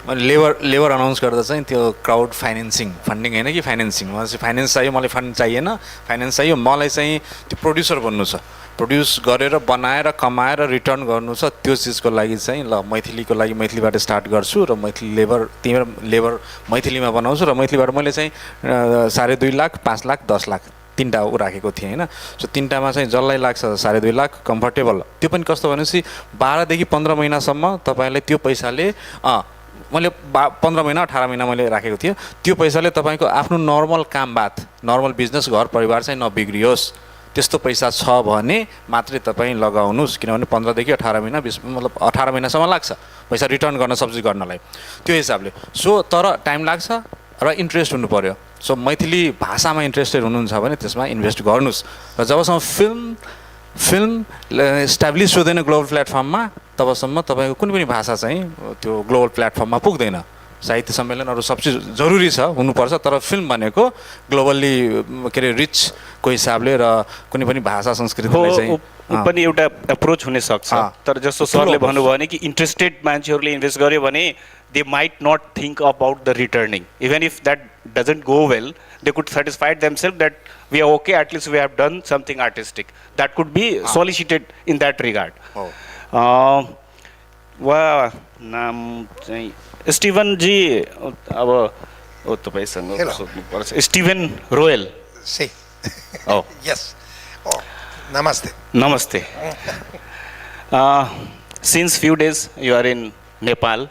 मैले लेबर लेबर अनाउन्स गर्दा चाहिँ त्यो क्राउड फाइनेन्सिङ, फन्डिङ होइन कि फाइनेन्सिङ। मलाई चाहिँ फाइनेन्स चाहियो, मलाई फन्ड चाहिएन, फाइनेन्स चाहियो। मलाई चाहिँ त्यो प्रड्युसर बन्नु छ, प्रड्युस गरेर बनाएर कमाएर रिटर्न गर्नु छ। त्यो चिजको लागि चाहिँ ल मैथिलीको लागि मैथिलीबाट स्टार्ट गर्छु र मैथिली लेबर तिम्रो लेबर मैथिलीमा बनाउँछु र मैथिलीबाट मैले चाहिँ 2.5 लाख, 5 लाख, 10 लाख, तिनवटा ऊ राखेको थिएँ, होइन? सो तिनवटामा चाहिँ जसलाई लाग्छ 2.5 लाख कम्फर्टेबल। त्यो पनि कस्तो भनेपछि 12देखि 15 महिनासम्म तपाईँलाई त्यो पैसाले, मैले 15 महिना, 18 महिना मैले राखेको थिएँ। त्यो पैसाले तपाईँको आफ्नो नर्मल काम बात, नर्मल बिजनेस, घर परिवार चाहिँ नबिग्रियोस्, त्यस्तो पैसा छ भने मात्रै तपाईँ लगाउनुहोस्। किनभने 15देखि 18 महिना, 20, मतलब 18 महिनासम्म लाग्छ पैसा रिटर्न गर्न, सब चिज गर्नलाई त्यो हिसाबले। सो तर टाइम लाग्छ र इन्ट्रेस्ट हुनु पऱ्यो। सो मैथिली भाषामा इन्ट्रेस्टेड हुनुहुन्छ भने त्यसमा इन्भेस्ट गर्नुहोस् र जबसम्म फिल्म फिल्म इस्टाब्लिस हुँदैन ग्लोबल प्लेटफर्ममा, तबसम्म तपाईँको कुनै पनि भाषा चाहिँ त्यो ग्लोबल प्लेटफर्ममा पुग्दैन। साहित्य सम्मेलनहरू सब चिज जरुरी छ, हुनुपर्छ, तर फिल्म भनेको ग्लोबल्ली के अरे रिचको हिसाबले र कुनै पनि भाषा संस्कृतिलाई चाहिँ हो, ऊ पनि एउटा एप्रोच हुन सक्छ। तर जस्तो ठुलो सरले approach। भन्नुभयो भने कि इन्ट्रेस्टेड मान्छेहरूले इन्भेस्ट गर्यो भने they might not think about the returning. Even if that doesn't go well, they could satisfy themself that we are okay, at least we have done something artistic. That could be solicited in that regard. हो। वा नाम चाहिँ स्टिभनजी, अब ओ तपाईँसँग Hello. सोध्नुपर्छ, Steven royal. Sí. Oh. Yes. Oh, namaste. Namaste. Since few days you are in Nepal,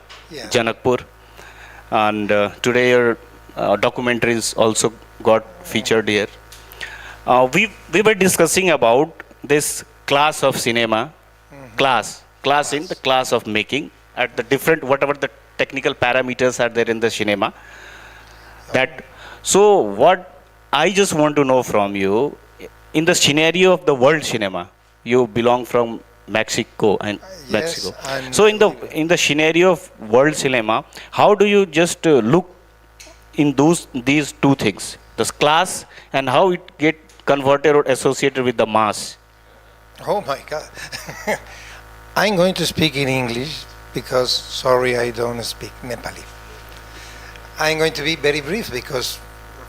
Janakpur, and today your documentaries also got featured here. We were discussing about this class of cinema. Class, class in the class of making at the different, whatever the technical parameters are there in the cinema. That, so what I just want to know from you, in the scenario of the world cinema, you belong from Mexico and Yes, Mexico. I'm So in the scenario of world cinema, how do you just look in those these two things, this class and how it get converted or associated with the mass? Oh my God. I'm going to speak in English because, sorry, I don't speak Nepali. I'm going to be very brief because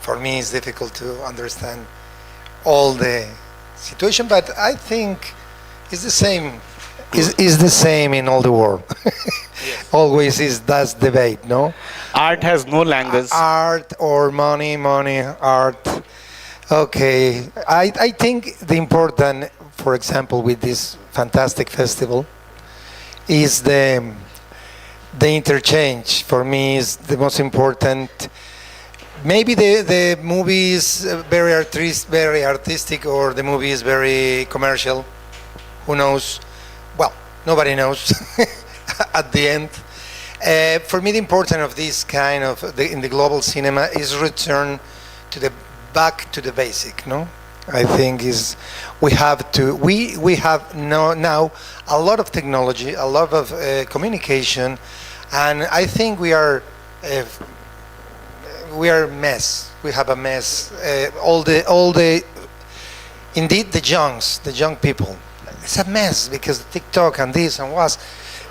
for me it's difficult to understand all the situation, but I think it's the same. Is the same in all the world. Always is that debate, no? Art has no language. Art or money, money, art. Okay, I think the important, for example, with this fantastic festival, is the interchange. For me, is the most important. Maybe the movie is very artistic, or the movie is very commercial. Who knows? Well, nobody knows at the end. For me, the importance of this kind of in the global cinema is return to the back to the basic. No, I think is we have to we have no, now a lot of technology, a lot of communication, and I think we are mess. We have a mess. All the indeed the young people. It's a mess because TikTok and this and was,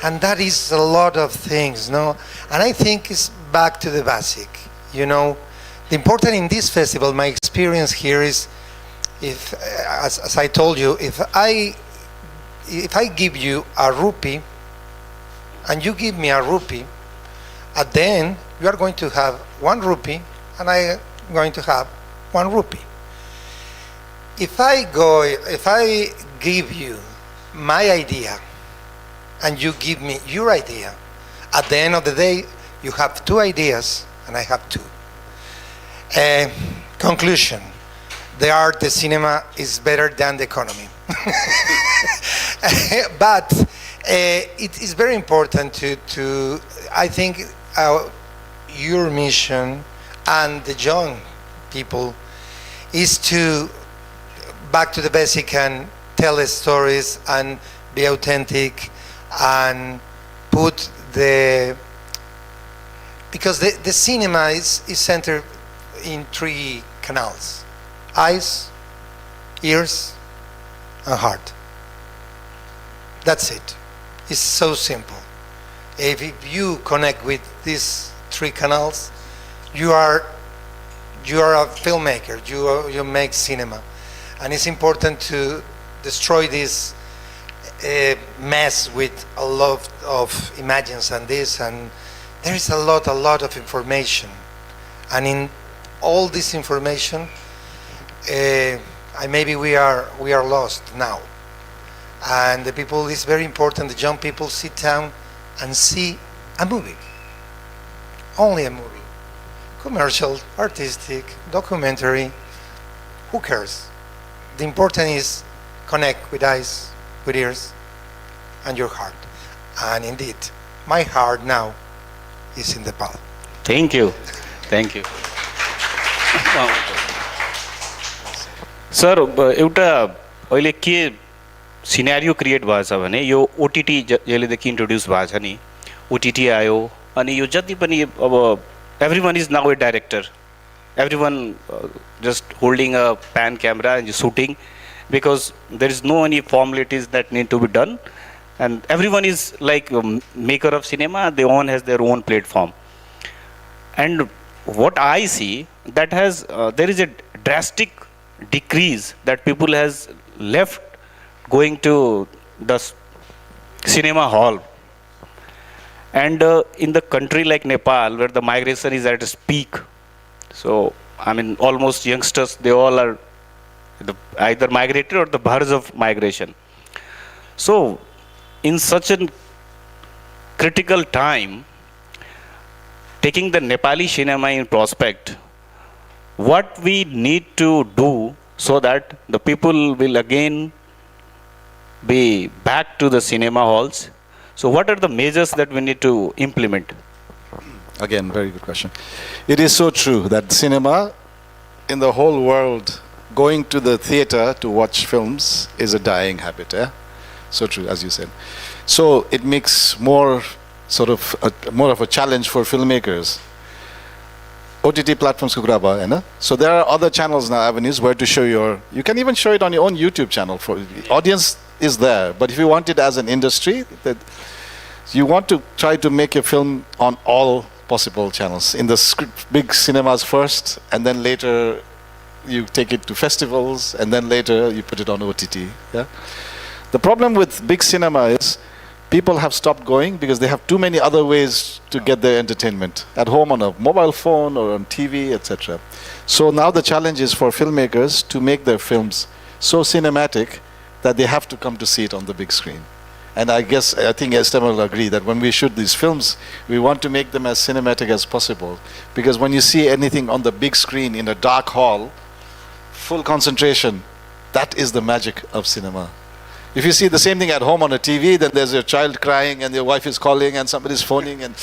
and that is a lot of things, no? And I think it's back to the basic. The important in this festival, my experience here is, if as I told you, if I give you a rupee, and you give me a rupee, at the end you are going to have 1 rupee, and I am going to have 1 rupee. If I give you my idea, and you give me your idea, at the end of the day, you have two ideas, and I have two. Conclusion: the art, the cinema is better than the economy. But it is very important to I think, your mission and the young people is to back to the basic and tell the stories and be authentic and put the, because the cinema is centered in three canals: eyes, ears, and heart. That's it. It's so simple. If you connect with these three canals, you are a filmmaker. You make cinema, and it's important to destroy this mess with a lot of imagines and this, and there is a lot of information, and in all this information, maybe we are lost now. And the people, it's very important, the young people sit down and see a movie. Only a movie. Commercial, artistic, documentary, who cares? The important is connect with eyes, with ears, and your heart. And indeed, my heart now is in Nepal. Thank you, thank you, sir. एउटा अहिले के scenario create भएछ भने यो OTT जहिलेदेखि introduce भएको छ नि, OTT आयो अनि यो जति पनि अब everyone is now a director, everyone just holding a pan camera and shooting because there is no any formalities that need to be done, and everyone is like a maker of cinema. They own has their own platform, and what I see, that has there is a drastic decrease that people has left going to the cinema hall. And in the country like Nepal, where the migration is at its peak, so I mean, almost youngsters, they all are either migrated or the verge of migration. So in such a critical time, taking the Nepali cinema in prospect, what we need to do so that the people will again be back to the cinema halls. So what are the measures that we need to implement? Again, very good question. It is so true that cinema in the whole world, going to the theater to watch films is a dying habit. Yeah? So true, as you said. So it makes more sort of a, more of a challenge for filmmakers. OTT platforms को कुरा भयो होइन. So there are other channels now, avenues where to show your. You can even show it on your own YouTube channel. For audience is there, but if you want it as an industry, that you want to try to make your film on all possible channels, in the big cinemas first, and then later you take it to festivals, and then later you put it on OTT. Yeah. The problem with big cinema is people have stopped going because they have too many other ways to get their entertainment at home, on a mobile phone or on TV, etc. So now the challenge is for filmmakers to make their films so cinematic that they have to come to see it on the big screen. And I guess, I think Esteban will agree that when we shoot these films, we want to make them as cinematic as possible. Because when you see anything on the big screen in a dark hall, full concentration, that is the magic of cinema. If you see the same thing at home on a TV, then there's your child crying and your wife is calling and somebody's phoning, and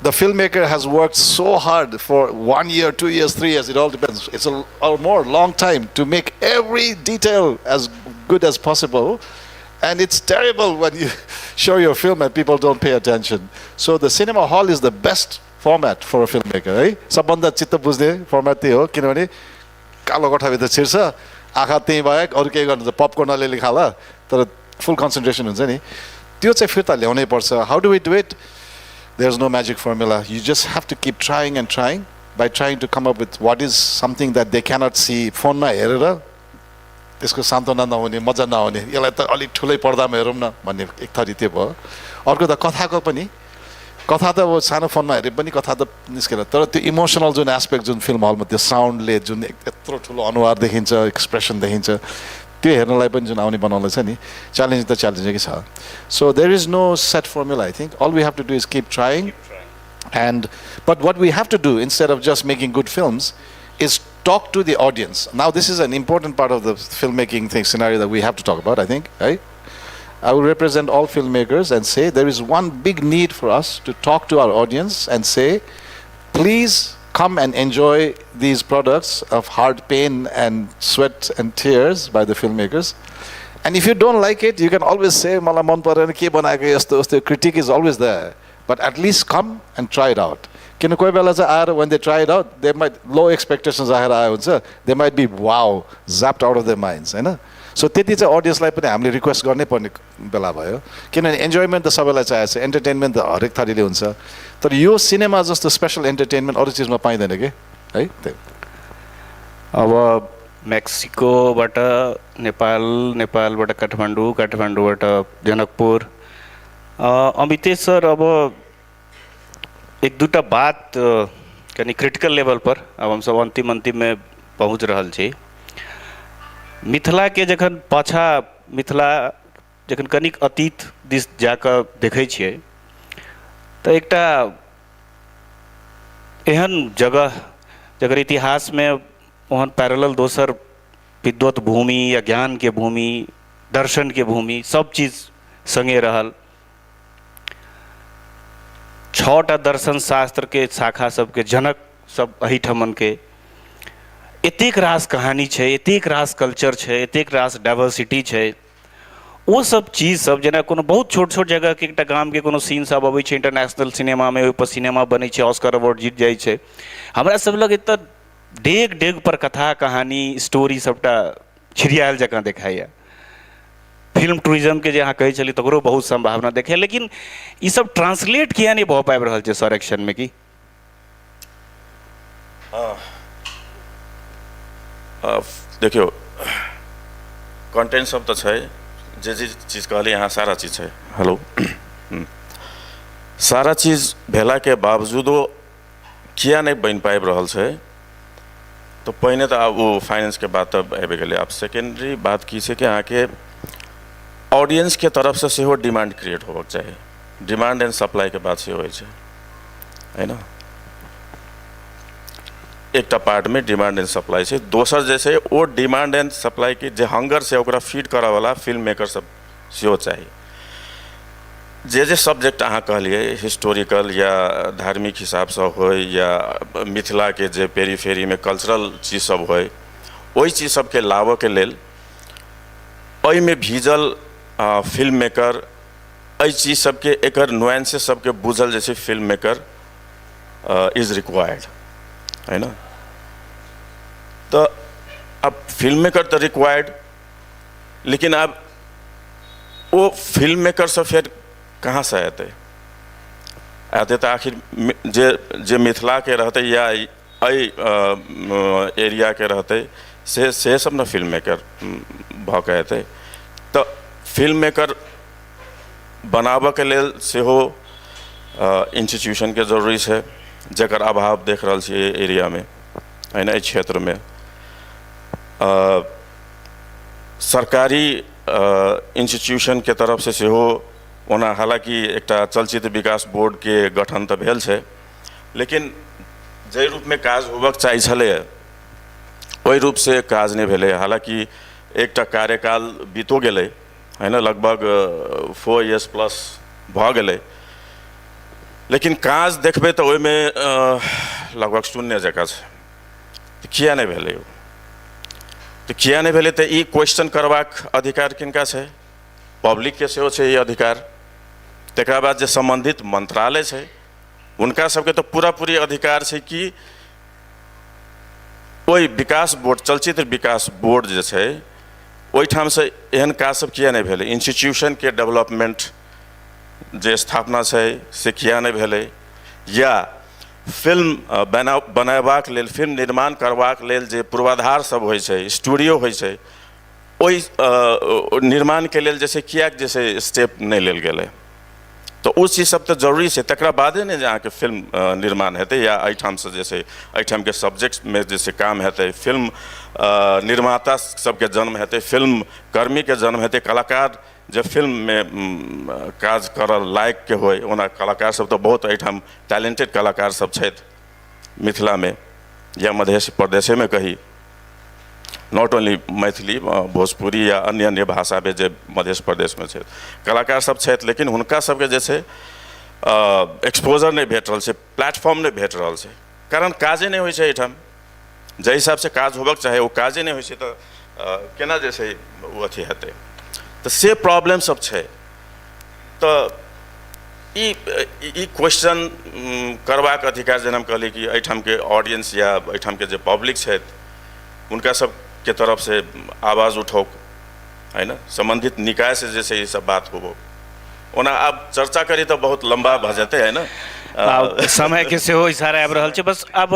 the filmmaker has worked so hard for 1 year, 2 years, 3 years, it all depends. It's a or more long time to make every detail as good as possible. And it's terrible when you show your film and people don't pay attention. So the cinema hall is the best format for a filmmaker, है. सबभन्दा चित्त बुझ्ने format त्यही हो, किनभने कालो कोठाभित्र छिर्छ, आँखा त्यहीँ बाहेक अरू केही गर्नु त पपकर्न अलिअलि खाला, तर फुल कन्सन्ट्रेसन हुन्छ नि. त्यो चाहिँ फिर्ता ल्याउनै पर्छ. How do we do it? There is no magic formula. You just have to keep trying and trying by trying to come up with what is something that they cannot see. फोनमा हेरेर त्यसको सान्त्वना नहुने, मजा नआउने, यसलाई त अलिक ठुलै पर्दामा हेरौँ न भन्ने एक थरी त्यो भयो. अर्को त कथाको पनि, कथा त अब सानो फोनमा हेरे पनि कथा त निस्केर, तर त्यो इमोसनल जुन एस्पेक्ट, जुन फिल्म हलमा त्यो साउन्डले जुन यत्रो ठुलो अनुहार देखिन्छ, एक्सप्रेसन देखिन्छ, त्यो हेर्नलाई पनि जुन आउने बनाउलाई छ नि. च्यालेन्ज त च्यालेन्जिङै छ. So there is no set formula. I think all we have to do is keep trying. And but what we have to do instead of just making good films is talk to the audience. Now this is an important part of the filmmaking thing scenario that we have to talk about, I think, right? I will represent all filmmakers and say there is one big need for us to talk to our audience and say, please come and enjoy these products of hard pain and sweat and tears by the filmmakers. And if you don't like it, you can always say, "मलाई मन परेन, के बनाएको यस्तो यस्तो." Critique is always there. But at least come and try it out. किन कोही बेला चाहिँ आएर when they try it out, they might low expectations राखेर आयो हुन्छ, they might be wow, zapped out of their minds, होइन. सो त्यति चाहिँ अडियन्सलाई पनि हामीले रिक्वेस्ट गर्नै पर्ने बेला भयो, किनभने इन्जोयमेन्ट त सबैलाई चाहिएको छ, एन्टरटेनमेन्ट त हरेक थरीले हुन्छ, तर यो सिनेमा जस्तो स्पेसल एन्टरटेनमेन्ट अरू चिजमा पाइँदैन कि है त्यही. अब मेक्सिकोबाट नेपाल, नेपालबाट काठमाडौँ, काठमाडौँबाट जनकपुर. अमितेश सर, अब एक दूटा बात कनि क्रिटिकल लेवल पर. अब हमसब अन्तिम अन्तिममे पहुँच रहल छी. मिथिलाके जखन पाछा, मिथिला जखन कनिक अतीत दिस जाकऽ देखै छियै, तऽ एकटा एहन जगह जकर इतिहासमे ओहन पैरेलल दोसर विद्वत भूमि या ज्ञानके भूमि, दर्शनके भूमि, सब चीज सङ्गे रहल. छओटा दर्शन शास्त्रके शाखा सबके जनक सब एहिठमनके. एतेक रास कहानी छै, एतेक रास कल्चर छै, एतेक रास डाइवर्सिटी छै. ओ सब चीज सब जेना कोनो बहुत छोट छोट जगहके एकटा गामके कोनो सीन सब अबै छै इंटरनेशनल सिनेमामे, ओहिपर सिनेमा बनै छै, ऑस्कर अवार्ड जीत जाइ छै. हमरा सब लग एतऽ डेग डेग पर कथा, कहानी, स्टोरी सबटा छिड़ियायल जकाँ देखाइए. फिल्म टूरिज्मके जे अहाँ कहै छलियै, तकरो बहुत सम्भावना देखाइए, लेकिन ई सब ट्रांसलेट किया नहि भऽ पाबि रहल छै सर एक्शनमे की? देखियौ, कंटेंट सब तऽ छै. जे जे चीज कहलियै अहाँ, सारा चीज छै. हेलो, सारा चीज भेलाके बावजूदो किया नहि बनि पाबि रहल छै? तऽ पहिने तऽ आब ओ फाइनेंसके बात तऽ आबि गेलै. आब सेकेंडरी बात की छै कि अहाँके ऑडियंसके तरफसँ सेहो डिमांड क्रिएट होबक चाही. डिमांड एंड सप्लाईके बात सेहो होइ छै, है न? एकटा पार्टमे डिमांड एंड सप्लाई छै। दोसर जे छै ओ डिमांड एंड सप्लाईके जे हंगर छै ओकरा फीड करऽवला फिल्म मेकर सब सेहो चाही। जे जे सब्जेक्ट अहाँ कहलियै, हिस्टोरिकल या धार्मिक हिसाबसँ होइ या मिथिलाके जे पेरीफेरीमे कल्चरल चीज सब होइ, ओहि चीज सबके लाबऽके लेल एहिमे भीजल फिल्म मेकर, एहि चीज सबके एकर नुएंसेस सबके बुझल जे छै फिल्म मेकर is required, होइन? तऽ अब फिल्म मेकर तऽ रिक्वायर्ड, लेकिन आब ओ फिल्म मेकर सब फेर कहाँसँ एतै? एतै तऽ आखिर जे जे मिथिलाके रहतै या एहि एरियाके रहतै, से सब ने फिल्म मेकर भऽ कऽ एतै। तऽ फिल्म मेकर बनाबऽके लेल सेहो इंस्टीट्यूशनके जरूरी छै, जकर अभाव देख रहल छियै एहि एरियामे, होइन, एहि क्षेत्रमे। सरकारी इंस्टीट्यूशनके तरफसँ सेहो ओना हालाँकि एकटा चलचित्र विकास बोर्डके गठन तऽ भेल छै, लेकिन जाहि रूपमे काज होबक चाही छलैए ओहि रूपसँ काज नहि भेलै। हालाँकि एकटा कार्यकाल बीतो गेलै, होइन, लगभग 4 इयर्स प्लस भऽ गेलै, लेकिन काज देखबै तऽ ओहिमे लगभग शून्य जकाँ छै। तऽ किया नहि भेलै ओ? तऽ किया नहि भेलै? तऽ ई क्वेश्चन करबाक अधिकार किनका छै? पब्लिकके सेहो छै ई अधिकार। तकरा बाद जे सम्बन्धित मन्त्रालय छै हुनका सबके तऽ पूरा पूरी अधिकार छै कि ओहि विकास बोर्ड, चलचित्र विकास बोर्ड जे छै, ओहिठामसँ एहन काज सब किया नहि भेलै? इंस्टीट्यूशनके डेवलपमेंट जे स्थापना छै से किया नहि भेलै? या फिल्म बनेबाक लेल, फिल्म निर्माण करबाक लेल जे पूर्वाधार सब होइ छै, स्टूडियो होइ छै, ओहि निर्माणके लेल जे छै किएक जे छै स्टेप नहि लेल गेलै? तऽ ओ चीज सब तऽ जरूरी छै, तकरा बादे ने जे अहाँके फिल्म निर्माण हेतै या एहिठामसँ जे छै एहिठामके सब्जेक्टमे जे छै काम हेतै, फिल्म निर्माता सबके जन्म हेतै, फिल्म कर्मीके जन्म हेतै, कलाकार जे फिल्ममे काज करऽ लायकके होइ। ओना कलाकार सब तऽ बहुत एहिठाम टैलेंटेड कलाकार सब छथि मिथिलामे या मधेश प्रदेशेमे कही, not only Maithili, Bhojpuri या अन्य अन्य भाषामे जे मधेश प्रदेशमे छै कलाकार सब छथि, लेकिन हुनका सबके जे छै एक्सपोजर नहि भेट रहल छै, प्लेटफॉर्म नहि भेट रहल छै, कारण काजे नहि होइ छै एहिठाम। जाहि हिसाबसँ काज होबक चाही ओ काजे नहि होइ छै, तऽ केना जे छै ओ अथी हेतै? तऽ से प्रॉब्लम सब छै। तऽ ई ई क्वेश्चन करबाक अधिकार, जेना हम कहलियै कि एहिठामके ऑडियंस या एहिठामके जे पब्लिक छथि हुनका सबके तरफसँ आवाज उठौक, होइन, सम्बन्धित निकायसँ जे छै ई सब बात होबो। ओना आब चर्चा करी तऽ बहुत लम्बा भऽ जेतै, होइन? आब समयके सेहो इशारा आबि रहल छै। बस आब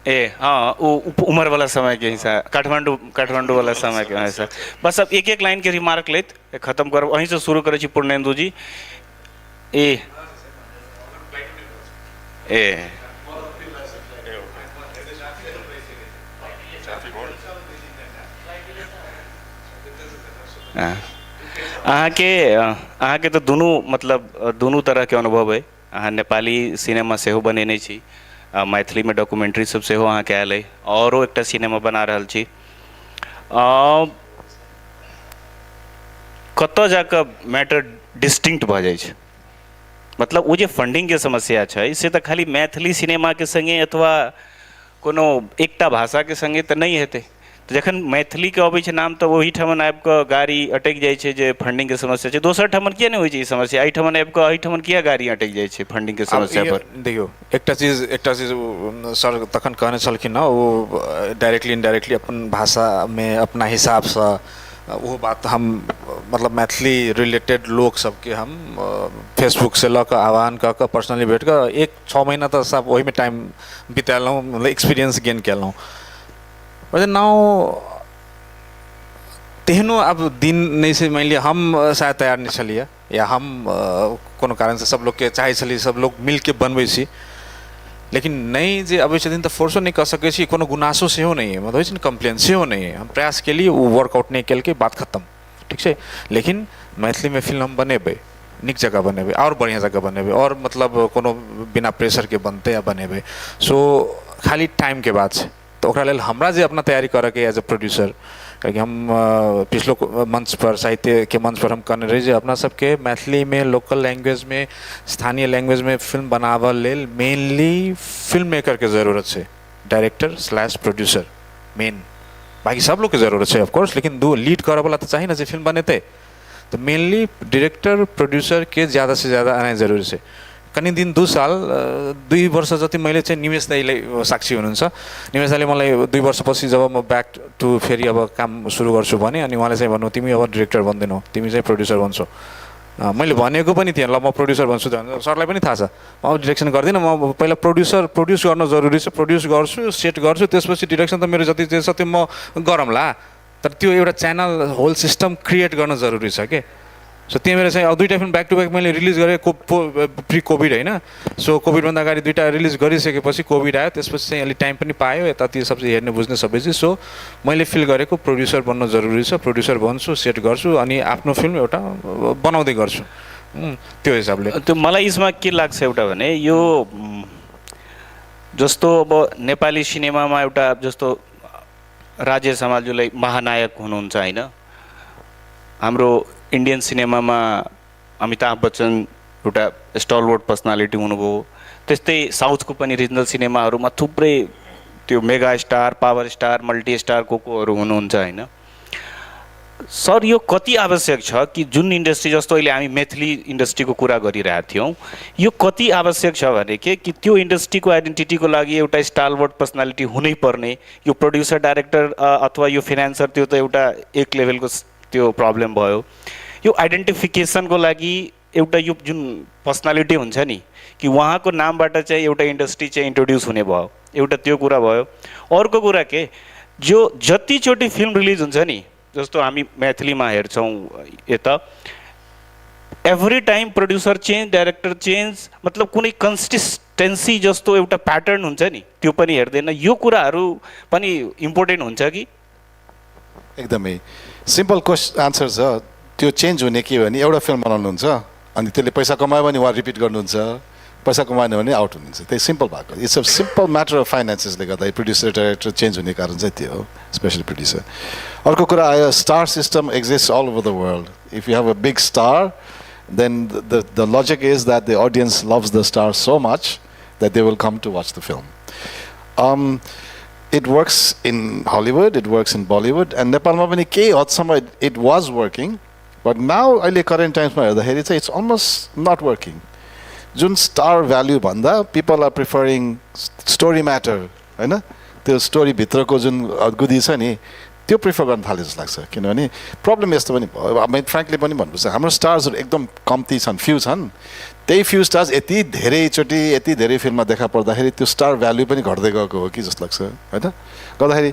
ए हँ, ओ उमरवला समयके हिसाब, काठमाण्डू काठमाण्डूवला समयके हिसाब। बस आब एक एक लाइनके रिमार्क लैत खतम करब। अहीँसँ शुरू करै छी, पूर्णेन्दु जी। ए ए अहाँके अहाँके तऽ दुनू, मतलब दुनू तरहके अनुभव अइ। अहाँ नेपाली सिनेमा सेहो बनेने छी, मैथिलीमे डॉक्यूमेंट्री सब सेहो अहाँके आयल अइ, आओरो एकटा सिनेमा बना रहल छी। कतऽ जाकऽ मैटर डिस्टिंक्ट भऽ जाइ छै? मतलब ओ जे फंडिंगके समस्या छै से तऽ खाली मैथिली सिनेमाके सङ्गे अथवा कोनो एकटा भाषाके सङ्गे तऽ नहि हेतै। तऽ जखन मैथिलीके अबै छै नाम तऽ ओहिठमन आबि कऽ गाड़ी अटकि जाइ छै जे फंडिंगके समस्या छै। दोसर ठमन किए नहि होइ छै ई समस्या? एहिठमन आबि कऽ एहिठमन किए गाड़ी अटकि जाइ छै फंडिंगके समस्या पर? देखियौ, एकटा चीज सर तखन कहने छलखिन हँ, ओ डायरेक्टली इनडायरेक्टली अपन भाषामे अपना हिसाबसँ ओहो बात हम मतलब मैथिली रिलेटेड लोक सबके हम फेसबुकसँ लऽ कऽ आह्वान कऽ कऽ, पर्सनली भेट कऽ, एक 6 महीना तऽ सब ओहिमे टाइम बितेलहुँ, मतलब एक्सपीरियंस गेन केलहुँ। नाउ तेहनो आब दिन नहि छै। मानि लिअ हम शायद तैयार नहि छलियै या हम कोनो कारणसँ, सब लोकके चाहै छलियै सब लोक मिलके बनबै छी, लेकिन नहि जे अबै छथिन तऽ फोर्सो नहि कऽ सकै छी। कोनो गुनासो सेहो नहि अइ, मतलब होइ छै ने कम्प्लेन, सेहो नहि अइ। हम प्रयास केलियै, ओ वर्कआउट नहि केलकै, बात खतम, ठीक छै। लेकिन मैथिलीमे फिल्म हम बनेबै, नीक जकाँ बनेबै आओर बढ़िआँ जकाँ बनेबै आओर मतलब कोनो बिना प्रेशरके बनतै आ बनेबै। सो खाली टाइमके बात छै। तऽ ओकरा लेल हमरा जे अपना तैयारी करऽके एज अ प्रोड्यूसर, कियाकि हम पिछलो मंच पर, साहित्यके मंच पर हम कहने रही जे अपना सबके मैथिलीमे, लोकल लैंग्वेजमे, स्थानीय लैंग्वेजमे फिल्म बनाबऽ लेल मेनली फिल्म मेकरके जरूरत छै, डायरेक्टर स्लैश प्रोड्यूसर मेन। बाँकी सब लोकके जरूरत छै ऑफकोर्स, लेकिन दू लीड करऽवला तऽ चाही ने जे फिल्म बनेतै। तऽ मेनली डिरेक्टर प्रोड्युसरके ज्यादासँ ज्यादा आनाइ जरुरी छै। कनि दिन, 2 साल, 2 वर्ष जति मैले चाहिँ निमेश दाईलाई साक्षी हुनुहुन्छ, निमेश दाईले मलाई 2 वर्षपछि जब म ब्याक टु फेरि अब काम सुरु गर्छु भने, अनि उहाँले चाहिँ भन्नु, "तिमी अब डिरेक्टर बन्दैनौ, तिमी चाहिँ प्रड्युसर बन्छौ।" मैले भनेको पनि थिएँ, "ल, म प्रड्युसर बन्छु त।" सरलाई पनि थाहा छ, म अब डिरेक्सन गर्दिनँ, म पहिला प्रड्युसर, प्रड्युस गर्न जरुरी छ, प्रड्युस गर्छु, सेट गर्छु, त्यसपछि डिरेक्सन त मेरो जति जे छ त्यो म गरौँला। तर त्यो एउटा च्यानल, होल सिस्टम क्रिएट गर्न जरुरी छ के। सो त्यही भएर चाहिँ अब दुइटा फिल्म ब्याक टु ब्याक मैले रिलिज गरेँ को प्रि कोभिड, होइन? सो कोभिडभन्दा अगाडि दुइटा रिलिज गरिसकेपछि कोभिड आयो। त्यसपछि चाहिँ अलिक टाइम पनि पायो यतातिर सब चिज हेर्ने, बुझ्ने सबै चिज। सो मैले फिल गरेको प्रड्युसर बन्न जरुरी छ, प्रड्युसर बन्छु, सेट गर्छु, अनि आफ्नो फिल्म एउटा बनाउँदै गर्छु, त्यो हिसाबले। त्यो मलाई यसमा के लाग्छ एउटा भने, यो जस्तो अब नेपाली सिनेमामा एउटा जस्तो राजेश हमालज्यूलाई महानायक हुनुहुन्छ, होइन? हाम्रो इन्डियन सिनेमामा अमिताभ बच्चन एउटा स्टलवर्ट पर्सनालिटी हुनुभयो। त्यस्तै साउथको पनि रिजनल सिनेमाहरूमा थुप्रै त्यो mega star, power star, multi star को कोहरू हुनुहुन्छ, होइन सर? यो कति आवश्यक छ कि जुन इन्डस्ट्री, जस्तो अहिले हामी मैथिली इन्डस्ट्रीको कुरा गरिरहेको थियौँ, यो कति आवश्यक छ भने के कि त्यो इन्डस्ट्रीको आइडेन्टिटीको लागि एउटा स्टालवर्ट पर्सनालिटी हुनै पर्ने, यो प्रड्युसर, डाइरेक्टर अथवा यो फिनान्सर, त्यो त एउटा एक लेभलको त्यो प्रब्लम भयो। यो आइडेन्टिफिकेसनको लागि एउटा यो जुन पर्सनालिटी हुन्छ नि कि उहाँको नामबाट चाहिँ एउटा इन्डस्ट्री चाहिँ इन्ट्रोड्युस हुने भयो, एउटा त्यो कुरा भयो। अर्को कुरा के, जो जतिचोटि फिल्म रिलिज हुन्छ नि, जस्तो हामी मैथिलीमा हेर्छौँ यता, every time producer change, director change, मतलब कुनै कन्सिस्टेन्सी जस्तो एउटा प्याटर्न हुन्छ नि, त्यो पनि हेर्दैन। यो कुराहरू पनि इम्पोर्टेन्ट हुन्छ कि? एकदमै सिम्पल आन्सर छ। त्यो चेन्ज हुने के भने, एउटा फिल्म बनाउनुहुन्छ अनि त्यसले पैसा कमायो भने उहाँ रिपिट गर्नुहुन्छ, पैसा कमाएन भने आउट हुनुहुन्छ। त्यही सिम्पल भएको, it's a simple matter of फाइनेन्सेसले गर्दा प्रड्युसर, डाइरेक्टर चेन्ज हुने कारण चाहिँ त्यो हो, स्पेसली प्रड्युसर। अर्को कुरा आयो, star system exist all over the world. If you have a big star, then the logic is that the audience loves the star so much that they will come to watch the film. It works in Hollywood, it works in Bollywood, and नेपालमा पनि केही हदसम्म it was working, but now अहिले current टाइम्समा हेर्दाखेरि चाहिँ it's almost not working. June star भ्याल्यु भन्दा people are preferring story matter, होइन? त्यो स्टोरीभित्रको जुन गुदी छ नि, त्यो प्रिफर गर्न थाले जस्तो लाग्छ। किनभने प्रब्लम यस्तो पनि भयो, अब फ्रेङ्कली पनि भन्नुपर्छ, हाम्रो स्टार्सहरू एकदम कम्ती छन्, फ्यु छन्। त्यही फ्यु स्टार्स यति धेरैचोटि यति धेरै फिल्ममा देखा पर्दाखेरि त्यो स्टार भ्याल्यु पनि घट्दै गएको हो कि जस्तो लाग्छ, होइन? गर्दाखेरि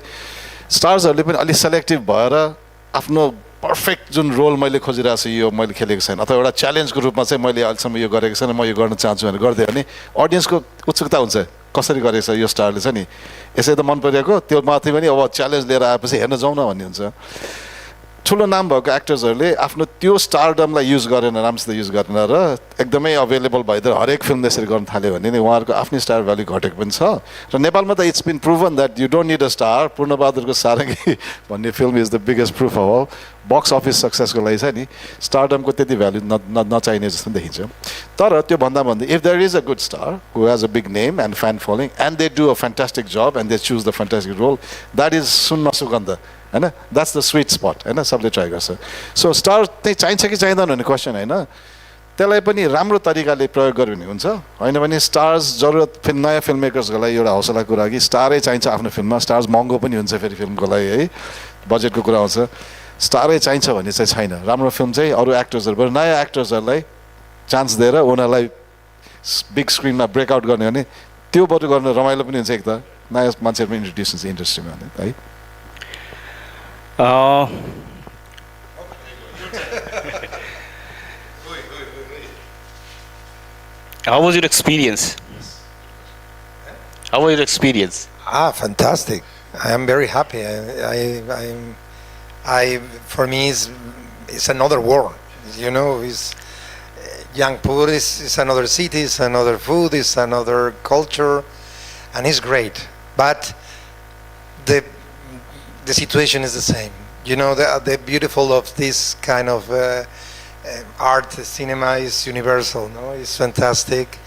स्टार्सहरूले पनि अलिक सेलेक्टिभ भएर आफ्नो पर्फेक्ट जुन रोल मैले खोजिरहेको छु, यो मैले खेलेको छैन, अथवा एउटा च्यालेन्जको रूपमा चाहिँ मैले अहिलेसम्म यो गरेको छैन, म यो गर्न चाहन्छु भनेर गरिदियो भने अडियन्सको उत्सुकता हुन्छ, कसरी गरेको छ यो स्टारले छ नि, यसै त मन परेको, त्यो माथि पनि अब च्यालेन्ज लिएर आएपछि हेर्न जाउँ न भन्ने हुन्छ। ठुलो नाम भएको एक्टर्सहरूले आफ्नो त्यो स्टारडमलाई युज गरेन, राम्रोसित युज गरेन र एकदमै अभाइलेबल भइदिएर हरेक फिल्म यसरी गर्न थाल्यो भने नि उहाँहरूको आफ्नै स्टार भ्याल्यु घटेको पनि छ। र नेपालमा त it's been proven that you don't need a star. पूर्णबहादुरको सारङ्गी भन्ने film is the biggest proof of all. Box office सक्सेसको लागि चाहिँ नि स्टारडमको त्यति भ्याल्यु न न नचाहिने जस्तो पनि देखिन्छ। तर त्यो भन्दा भन्दै, if there is a good star who has a big name and fan following and they do a fantastic job and they choose the fantastic role, that is सुनमा सुगन्ध, होइन? That's the sweet spot, होइन? सबले try गर्छ। So star चाहिँ चाहिन्छ कि चाहिँदैन भन्ने क्वेसन होइन, त्यसलाई पनि राम्रो तरिकाले प्रयोग गर्यो भने हुन्छ। होइन भने स्टार्स जरुरत फिल्म, नयाँ फिल्म मेकर्सको लागि एउटा हौसला कुरा कि स्टारै चाहिन्छ आफ्नो फिल्ममा, स्टार्स महँगो पनि हुन्छ फेरि फिल्मको लागि है, बजेटको कुरा आउँछ, स्टारै चाहिन्छ भन्ने चाहिँ छैन। राम्रो फिल्म चाहिँ अरू एक्टर्सहरू, बरु नयाँ एक्टर्सहरूलाई चान्स दिएर उनीहरूलाई बिग स्क्रिनमा ब्रेकआउट गर्ने भने त्यो बरु गर्न रमाइलो पनि हुन्छ। एक त नयाँ मान्छेहरू पनि इन्ट्रोड्युस हुन्छ इन्डस्ट्रीमा भने है। How was your experience? How was your experience? Ah, fantastic! I am very happy. For me, it's another world. It's Janakpur is another city, it's another food, it's another culture, and it's great. But the situation is the same. You know, the beautiful of this kind of art, cinema is universal. No, it's fantastic.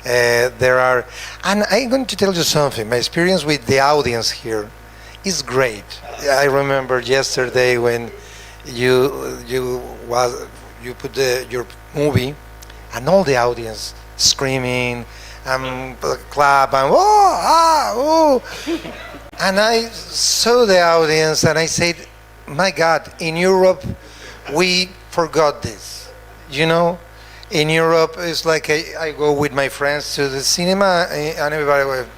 There are, and I'm going to tell you something. My experience with the audience here is great. I remember yesterday when you put your movie, and all the audience screaming and clap and oh ah oh, and I saw the audience and I said, my God, in Europe we forgot this, you know. In Europe, it's like I go with my friends to the cinema and everybody went,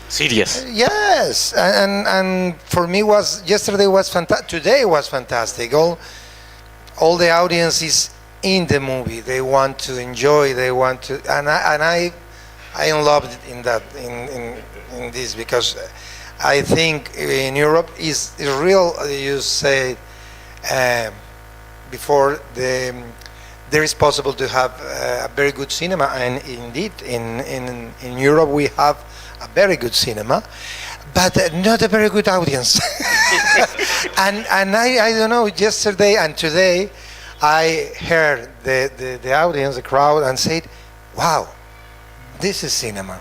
Serious. Yes, and for me was yesterday was fantastic. Today was fantastic. All the audience is in the movie. They want to enjoy. They want to, and I am loved in that in this, because I think in Europe is real. You say before the. There is possible to have a very good cinema, and indeed in Europe we have a very good cinema, but not a very good audience. And I don't know, yesterday and today I heard the audience, the crowd, and said, wow, this is cinema.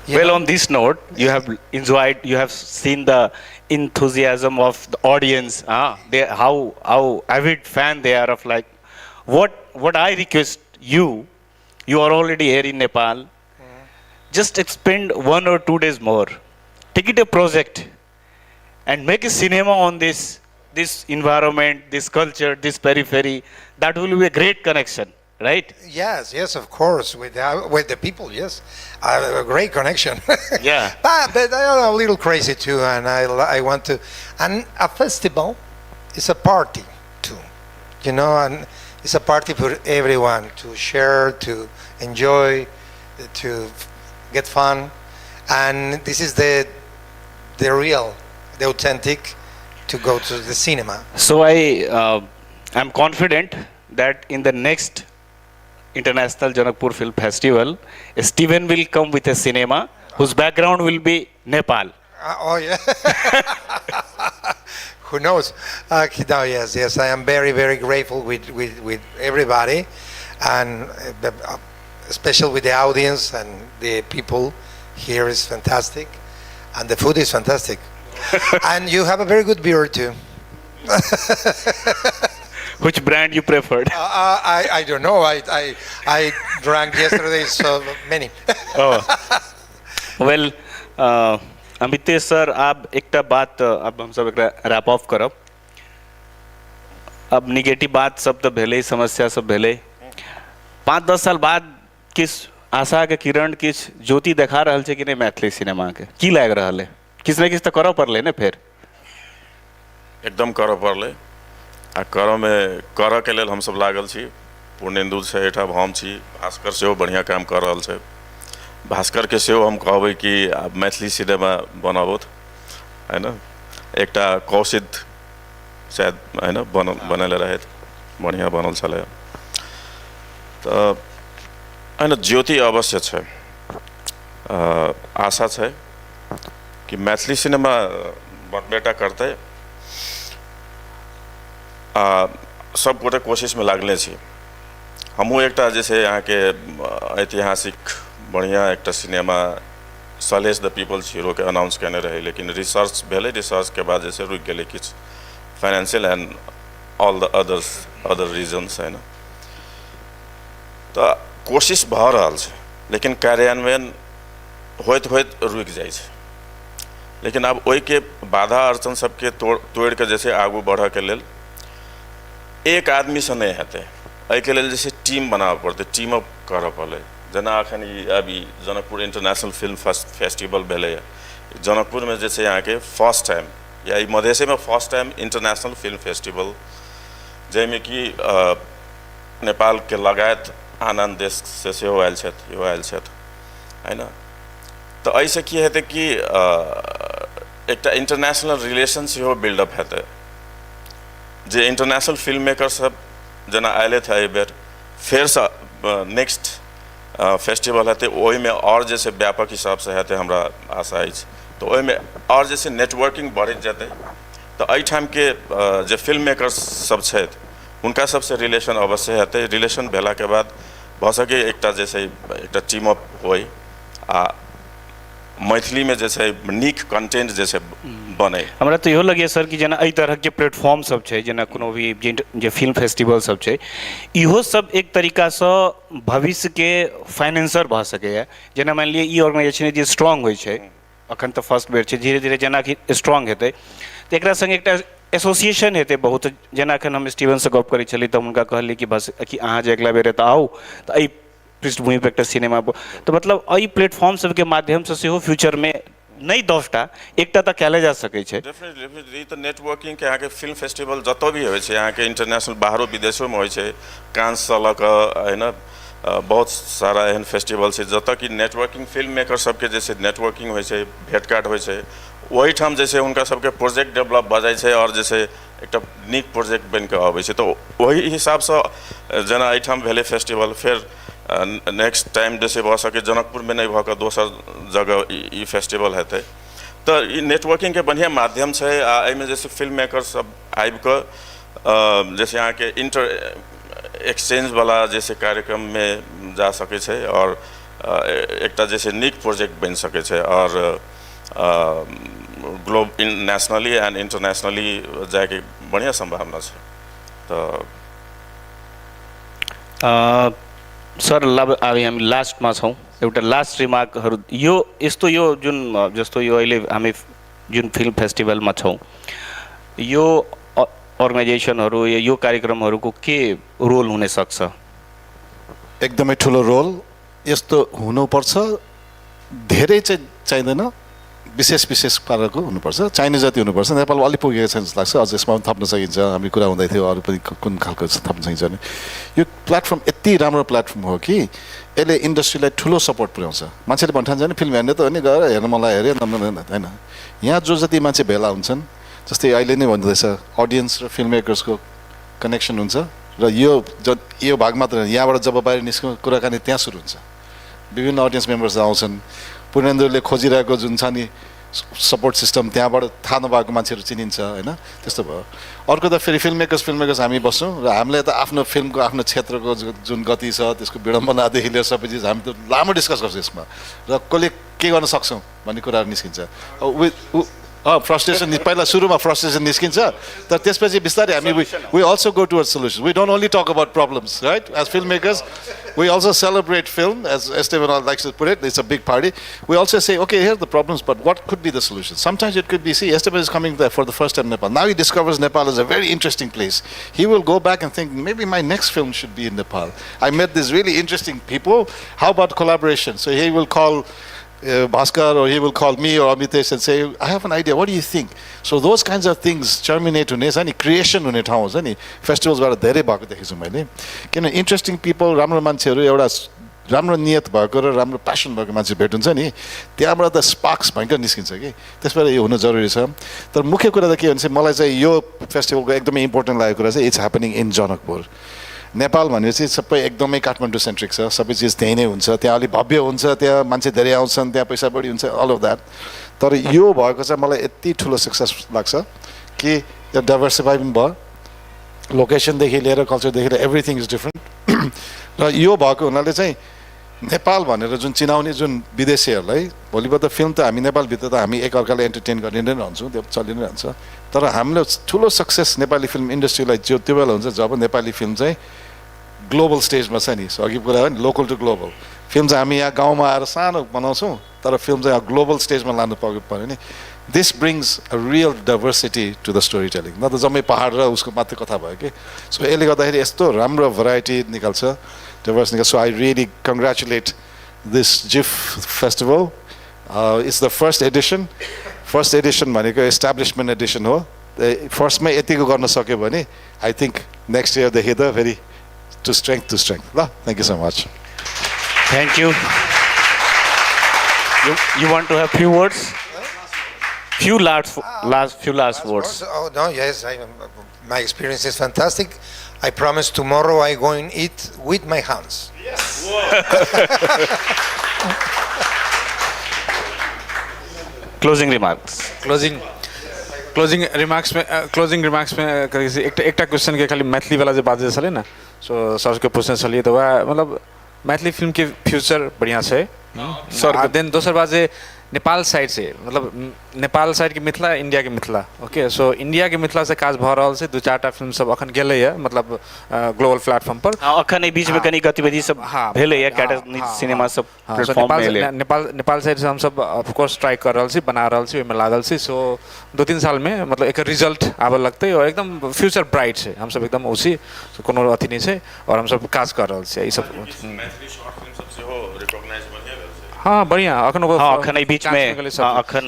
You Well, know? on this note, you have enjoyed, you have seen the enthusiasm of the audience, they, how avid fan they are of like, what I request you, you are already here in Nepal, just spend 1 or 2 days more. Take it a project and make a cinema on this environment, this culture, this periphery. That will be a great connection, right? Yes, yes, of course, with the people, yes. A great connection. Yeah. But I'm a little crazy too, and I want to. And a festival is a party too, you know, and it's a party for everyone to share, to enjoy, to get fun. And this is the real, the authentic, to go to the cinema. So I am confident that in the next International Janakpur Film Festival, Steven will come with a cinema whose background will be Nepal. Oh, yeah. Who knows? No, yes, yes. I am very, very grateful with everybody, and especially with the audience and the people here is fantastic, and the food is fantastic. And you have a very good beer too. Which brand you preferred? I don't know. I drank yesterday so many. Oh. Well, Amitesh sir, आप एकटा बात अब हम सब एकरा rap of करब। अब negative बात सब तो भेलै, समस्या सब भेलै। 5-10 साल बाद किस आशा के किरण, किस ज्योति देखा रहल छै कि नहीं मैथिली सिनेमा के? की लागि रहल है? किछु ने किछु तऽ करऽ पड़लै ने फेर? एकदम करऽ पड़लै, आ करऽमे करऽके लेल हमसब लागल छी। पूर्णेन्दु छै एहिठाम, हम छी, भास्कर सेहो बढ़िआँ काम कऽ रहल छै। भास्करके सेहो हम कहबै कि आब मैथिली सिनेमा बनाबथु, है न? एकटा कौशिक शायद है न बनेले रहथि, बढ़िआँ बनल छलै। तऽ है न, ज्योति अवश्य छै, आशा छै कि मैथिली सिनेमा बनबेटा करतै, आ सब गोटे कोशिशमे लागले छी। हमहूँ एकटा जे छै अहाँके ऐतिहासिक बढ़िआँ एकटा सिनेमा सलेश द पीपल्स हीरोके अनाउंस केने रहै, लेकिन रिसर्च भेलै, रिसर्चके बाद जे छै रुकि गेलै किछु financial and all the other reasons, है न? तऽ कोशिश भऽ रहल छै, लेकिन कार्यान्वयन होइत होइत रुकि जाइ छै। लेकिन आब ओहिके बाधा अड़चन सबके तोड़िके जे छै आगू बढ़ऽके लेल एक आदमीसँ नहि हेतै, एहिके लेल जे छै टीम बनाबऽ पड़तै, टीम अप करऽ पड़लै। जेना अखन ई अभी जनकपुर इंटरनेशनल फिल्म फेस्टिवल भेलैए, जनकपुरमे जे छै अहाँके फर्स्ट टाइम, या ई मधेशेमे first time international film festival, जाहिमे कि नेपालके लगायत आन आन देशसँ सेहो आयल छथि, इहो आयल छथि, है न? तऽ एहिसँ की हेतै कि एकटा इंटरनेशनल रिलेशन सेहो बिल्डअप हेतै, जे इंटरनेशनल फिल्म मेकर सब जेना आयले थे एहि बेर, फेरसँ नेक्स्ट फेस्टिवल हेतै, ओहिमे आओर जे छै व्यापक हिसाबसँ हेतै, हमरा आशा अछि। तऽ ओहिमे आओर जे छै नेटवर्किंग बढ़ैत जेतै, तऽ एहिठामके जे फिल्म मेकर्स सब छथि, हुनका सबसँ रिलेशन अवश्य हेतै। रिलेशन भेलाके बाद भऽ सकै एकटा जे छै एकटा टीम अप होइ आ मैथिलीमे जे छै नीक कंटेंट जे छै बनै। हमरा तऽ इहो लगैए सर कि जेना एहि तरहक जे प्लेटफॉर्म सब छै, जेना कोनो भी जे फिल्म फेस्टिवल सब छै, इहो सब एक तरीकासँ भविष्यके फाइनेंसर भऽ सकैए। जेना मानि लिअ ई ऑर्गेनाइजेशन जे स्ट्रांग होइ छै, अखन तऽ फर्स्ट बेर छै, धीरे धीरे जेनाकि स्ट्रांग हेतै तऽ एकरा सङ्गे एकटा एसोसिएशन हेतै बहुत। जेना एखन हम स्टीवनसँ गप करै छलियै तऽ हम हुनका कहलियै कि बस कि अहाँ जे अगिला बेर एतऽ आउ तऽ एहि पृष्ठभूमिपर एकटा सिनेमा, तऽ मतलब एहि प्लेटफॉर्म सबके माध्यमसँ सेहो फ्यूचरमे नहि 10टा, एकटा तऽ कयले जा सकै छै। डेफिनेटली, ई तऽ नेटवर्किंगके अहाँके फिल्म फेस्टिवल जतऽ भी होइ छै, अहाँके इंटरनेशनल बाहरो विदेशोमे होइ छै, कांससँ लऽ कऽ होइन, बहुत सारा एहन फेस्टिवल छै जतऽ कि नेटवर्किंग फिल्म मेकर सबके जे छै नेटवर्किंग होइ छै, भेँटघाट होइ छै। ओहिठाम जे छै हुनका सबके प्रोजेक्ट डेवलप भऽ जाइ छै आओर जे छै एकटा नीक प्रोजेक्ट बनि कऽ अबै छै। तऽ ओहि हिसाबसँ जेना एहिठाम भेलै फेस्टिवल, फेर नेक्स्ट टाइम जे छै भऽ सकै जनकपुरमे नहि भऽ कऽ दोसर जगह ई फेस्टिवल हेतै। तऽ ई नेटवर्किंगके बढ़िआँ माध्यम छै आ एहिमे जे छै फिल्म मेकर सब आबि कऽ जैसे अहाँके इंटर एक्सचेंजवला जे छै कार्यक्रममे जा सकै छै आओर एकटा जे छै नीक प्रोजेक्ट बनि सकै छै आओर ग्लोब नेशनली एंड इंटरनेशनली जाइके बढ़िआँ सम्भावना छै। तऽ सर, ल अब हामी लास्टमा छौँ, एउटा लास्ट रिमार्कहरू यो यस्तो यो जुन जस्तो यो अहिले हामी जुन फिल्म फेस्टिभलमा छौँ, यो अर्गनाइजेसनहरू या यो कार्यक्रमहरूको के रोल हुन सक्छ? एकदमै ठुलो रोल यस्तो हुनुपर्छ। धेरै चाहिँ चाहिँदैन, विशेष विशेष पाराको हुनुपर्छ, चाहिने जति हुनुपर्छ। नेपालमा अलिक पुगेको छैन जस्तो लाग्छ, अझ यसमा पनि थप्न सकिन्छ। हामी कुरा हुँदै थियो अरू पनि कुन खालको थप्न सकिन्छ भने यो प्लेटफर्म यति राम्रो प्लेटफर्म हो कि यसले इन्डस्ट्रीलाई ठुलो सपोर्ट पुर्याउँछ। मान्छेले भन्ठान्छ नि फिल्म हेर्ने त हो नि, गएर हेर्न मलाई हेऱ्यो होइन। यहाँ जो जति मान्छे भेला हुन्छन्, जस्तै अहिले नै भन्दैछ, अडियन्स र फिल्म मेकर्सको कनेक्सन हुन्छ र यो भाग मात्र होइन, यहाँबाट जब बाहिर निस्क्यौँ कुराकानी त्यहाँ सुरु हुन्छ। विभिन्न अडियन्स मेम्बर्स आउँछन्, पूर्णेन्दुले खोजिरहेको जुन छ नि सपोर्ट सिस्टम, त्यहाँबाट थाहा नभएको मान्छेहरू चिनिन्छ होइन, त्यस्तो भयो। अर्को त फेरि फिल्म मेकर्स हामी बस्छौँ र हामीलाई त आफ्नो फिल्मको आफ्नो क्षेत्रको जुन गति छ त्यसको विडम्बनादेखि लिएर सबै चिज हामी त लामो डिस्कस गर्छौँ यसमा र कसले के गर्न सक्छौँ भन्ने कुराहरू निस्किन्छ। फ्रस्ट्रेसन पहिला सुरुमा फ्रस्ट्रेसन निस्किन्छ, तर त्यसपछि बिस्तारै हामी we also go towards solution. We don't only talk about problems, right? As film makers we also celebrate film, as Esteban likes to put it, it's a big party. We also say, okay, here are the problems, but what could be the solution? Sometimes it could be, see, Esteban is coming there for the first time in Nepal. Now he discovers Nepal is a very interesting place. He will go back and think, maybe my next film should be in Nepal. I met these really interesting people. How about collaboration? So he will call Bhaskar, or he will call me or Amitesh and say, I have an idea, what do you think? So those kinds of things germinate हुने छ नि, creation हुने ठाउँ छ नि, फेस्टिभल्सबाट धेरै भएको देखेको छु मैले। किन इन्ट्रेस्टिङ पिपल, राम्रो मान्छेहरू, एउटा राम्रो नियत भएको र राम्रो प्यासन भएको मान्छे भेट हुन्छ नि, त्यहाँबाट त स्पार्क्स भयङ्कर निस्किन्छ कि। त्यसबाट यो हुनु जरुरी छ। तर मुख्य कुरा त के भने चाहिँ मलाई चाहिँ यो फेस्टिभलको एकदमै इम्पोर्टेन्ट लागेको कुरा चाहिँ it's happening in Janakpur. Nepal भनेपछि सबै एकदमै काठमाडौँ सेन्ट्रिक छ, सबै चिज त्यहीँ नै हुन्छ, त्यहाँ अलिक भव्य हुन्छ, त्यहाँ मान्छे धेरै आउँछन्, त्यहाँ पैसा बढी हुन्छ, अल अफ that. तर यो भएको चाहिँ मलाई यति ठुलो सक्सेस लाग्छ कि त्यो डाइभर्सिफाई पनि भयो, लोकेसनदेखि लिएर कल्चरदेखि लिएर एभ्रिथिङ is different. र यो भएको हुनाले चाहिँ नेपाल भनेर जुन चिनाउने जुन विदेशीहरूलाई भोलिपल्ट फिल्म त हामी नेपालभित्र त हामी एकअर्काले एन्टरटेन गर्ने नै रहन्छौँ, त्यो चलि नै रहन्छ। तर हाम्रो ठुलो सक्सेस नेपाली फिल्म इन्डस्ट्रीलाई जो त्यो बेला हुन्छ जब नेपाली फिल्म चाहिँ ग्लोबल स्टेजमा छ नि। अघि कुरा हो नि, लोकल टु ग्लोबल फिल्म चाहिँ हामी यहाँ गाउँमा आएर सानो बनाउँछौँ, तर फिल्म चाहिँ ग्लोबल स्टेजमा लानु पऱ्यो नि। This brings a real diversity to the story telling, न त जम्मै पहाड र उसको मात्रै कथा भयो कि। सो यसले गर्दाखेरि यस्तो राम्रो भेराइटी निकाल्छ, डाइभर्स निकाल्छ। So I really congratulate this GIFF festival. It's the first edition. First edition भनेको इस्टाब्लिसमेन्ट एडिसन हो। फर्स्टमै यतिको गर्न सक्यो भने I think next इयरदेखि त फेरि टु स्ट्रेङ्थ टु स्ट्रेङ्थ। ल, thank you so much. Thank you. You want to have few words? Few last words. Oh, no, yes, my experience is fantastic. I promise tomorrow I going to eat with my hands. Closing remarks. Closing रिमार्क्समे, closing रिमार्क्समे कथी छै, एकटा एकटा क्वेश्चनके खाली मैथिलीवला जे बात जे छलै ने, सो सरके पूछने छलियै, तऽ वएह मतलब मैथिली फिल्मके फ्यूचर बढ़िआँ छै सर। आ देन दोसर बात जे नेपाल साइड से, मतलब नेपाल साइडके मिथिला, इंडियाके मिथिला, ओके, सो इंडियाके मिथिलासँ काज भऽ रहल छै। दू चारिटा फिल्म सब अखन गेलैए, मतलब ग्लोबल प्लेटफॉर्म पर। हँ, अखन एहि बीचमे कनि गतिविधि सब भेलैए, कएटा सिनेमा सब सो प्लेटफॉर्म नेपाल मे एलै। नेपाल नेपाल साइडसँ हमसब ऑफकोर्स ट्राई कर रहल छी, बना रहल छी, ओहिमे लागल छी। सो 2-3 सालमे मतलब एकर रिजल्ट आबऽ लगतै और एकदम फ्यूचर ब्राइट छै। हमसब एकदम उसी कोनो अथी नहि छै और हमसब काज कर रहल छियै ई सब। मैथिली शॉर्ट फिल्म सब सेहो रिकॉग्नाइज बढ़िया भेल छै। हँ, बढ़िआँ अखन। हँ, अखन एहि बीचमे हँ, अखन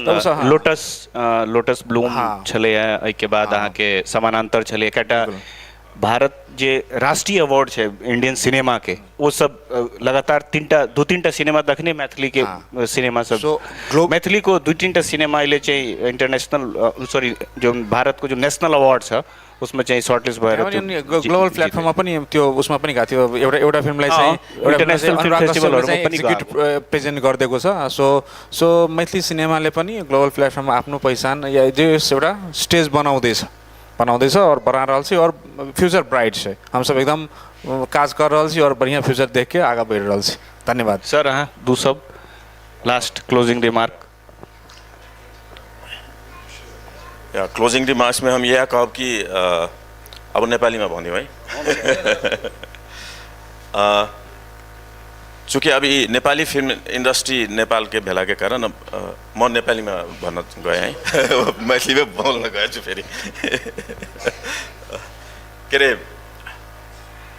लोटस ब्लूम छलैए, एहिके बाद अहाँके समानान्तर छलै, एकटा भारत जे राष्ट्रीय अवार्ड छै इंडियन सिनेमाके, ओ सब लगातार तीनटा, दू तीनटा सिनेमा देखने मैथिलीके सिनेमा सब। So, मैथिलीको दुई तीनटा सिनेमा अहिले चाहिँ इन्टरनेसनल, सरी, जो भारतको जो नेसनल अवार्ड छ, उसमा चाहिँ सर्टलिस्ट भएर त्यो ग्लोबल प्लेटफर्ममा पनि त्यो उसमा पनि गएको थियो। एउटा एउटा फिल्मलाई चाहिँ एउटा इन्टरनेसनल फिल्म फेस्टिभलहरूमा पनि। प्रेजेन्ट गरिदिएको छ। सो सो मैथिली सिनेमाले पनि ग्लोबल प्लेटफर्ममा आफ्नो पहिचान या जे एउटा स्टेज बनाउँदैछ बनाउँदैछ और बना रहल छी और फ्यूचर ब्राइट छै। हमसब एकदम काज कर रहल छी और बढ़िआँ फ्यूचर देख के आगाँ बढ़ि रहल छी। धन्यवाद। सर, अहाँ दू शब्द, लास्ट क्लोजिङ रिमार्क। या, क्लोजिङ रिमार्क्समा हम इएह कहब कि अब नेपालीमा भनिदिउँ है। चूँकि अब यी नेपाली फिल्म इन्डस्ट्री नेपालके भेलाके कारण म नेपालीमा भन्न गएँ है, मैथिलीमै बोल्न गएछु फेरि। के अरे,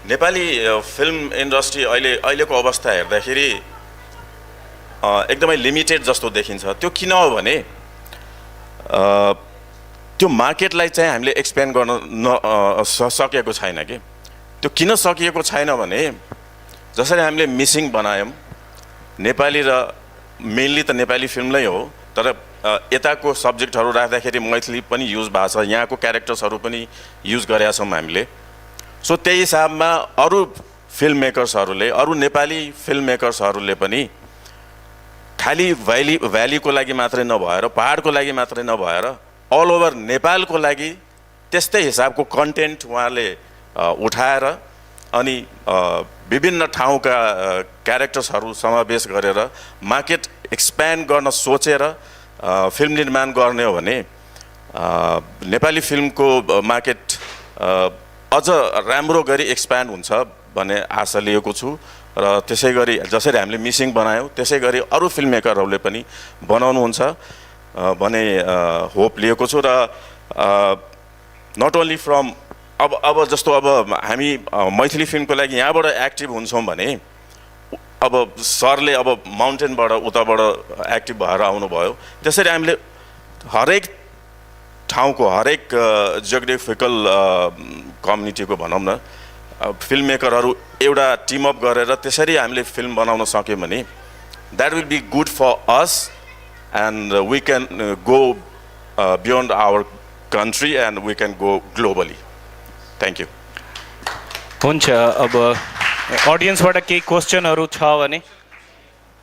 नेपाली फिल्म इन्डस्ट्री अहिले अहिलेको अवस्था हेर्दाखेरि एकदमै लिमिटेड जस्तो देखिन्छ। त्यो किन हो भने त्यो मार्केटलाई चाहिँ हामीले एक्सप्यान्ड गर्न न सकेको छैन कि। त्यो किन सकिएको छैन भने जसरी हामीले मिसिङ बनायौँ, नेपाली र मेनली त नेपाली फिल्म नै हो, तर यताको सब्जेक्टहरू राख्दाखेरि मैथिली पनि युज भएको छ, यहाँको क्यारेक्टर्सहरू पनि युज गरेका छौँ हामीले। सो त्यही हिसाबमा अरू फिल्म मेकर्सहरूले, अरू नेपाली फिल्म मेकर्सहरूले पनि खालि भ्यालीको लागि मात्रै नभएर, पहाडको लागि मात्रै नभएर अल ओभर नेपालको लागि त्यस्तै हिसाबको कन्टेन्ट उहाँले उठाएर अनि विभिन्न ठाउँका क्यारेक्टर्सहरू समावेश गरेर मार्केट एक्सप्यान्ड गर्न सोचेर फिल्म निर्माण गर्ने हो भने नेपाली फिल्मको मार्केट अझ राम्रो गरी एक्सप्यान्ड हुन्छ भन्ने आशा लिएको छु। र त्यसै गरी जसरी हामीले मिसिङ बनायौँ, त्यसै गरी अरू फिल्म मेकरहरूले पनि बनाउनुहुन्छ भन्ने होप लिएको छु। र not only from अब अब जस्तो अब हामी मैथिली फिल्मको लागि यहाँबाट एक्टिभ हुन्छौँ भने अब सरले अब माउन्टेनबाट उताबाट एक्टिभ भएर आउनुभयो। त्यसरी हामीले हरेक ठाउँको, हरेक जियोग्राफिकल कम्युनिटीको भनौँ न, फिल्म मेकरहरू एउटा टिमअप गरेर त्यसरी हामीले फिल्म बनाउन सक्यौँ भने that will be good for us and we can go beyond our country and we can go globally. Thank you. हुन्छ, अब अडियन्सबाट केही क्वेसनहरू छ भने,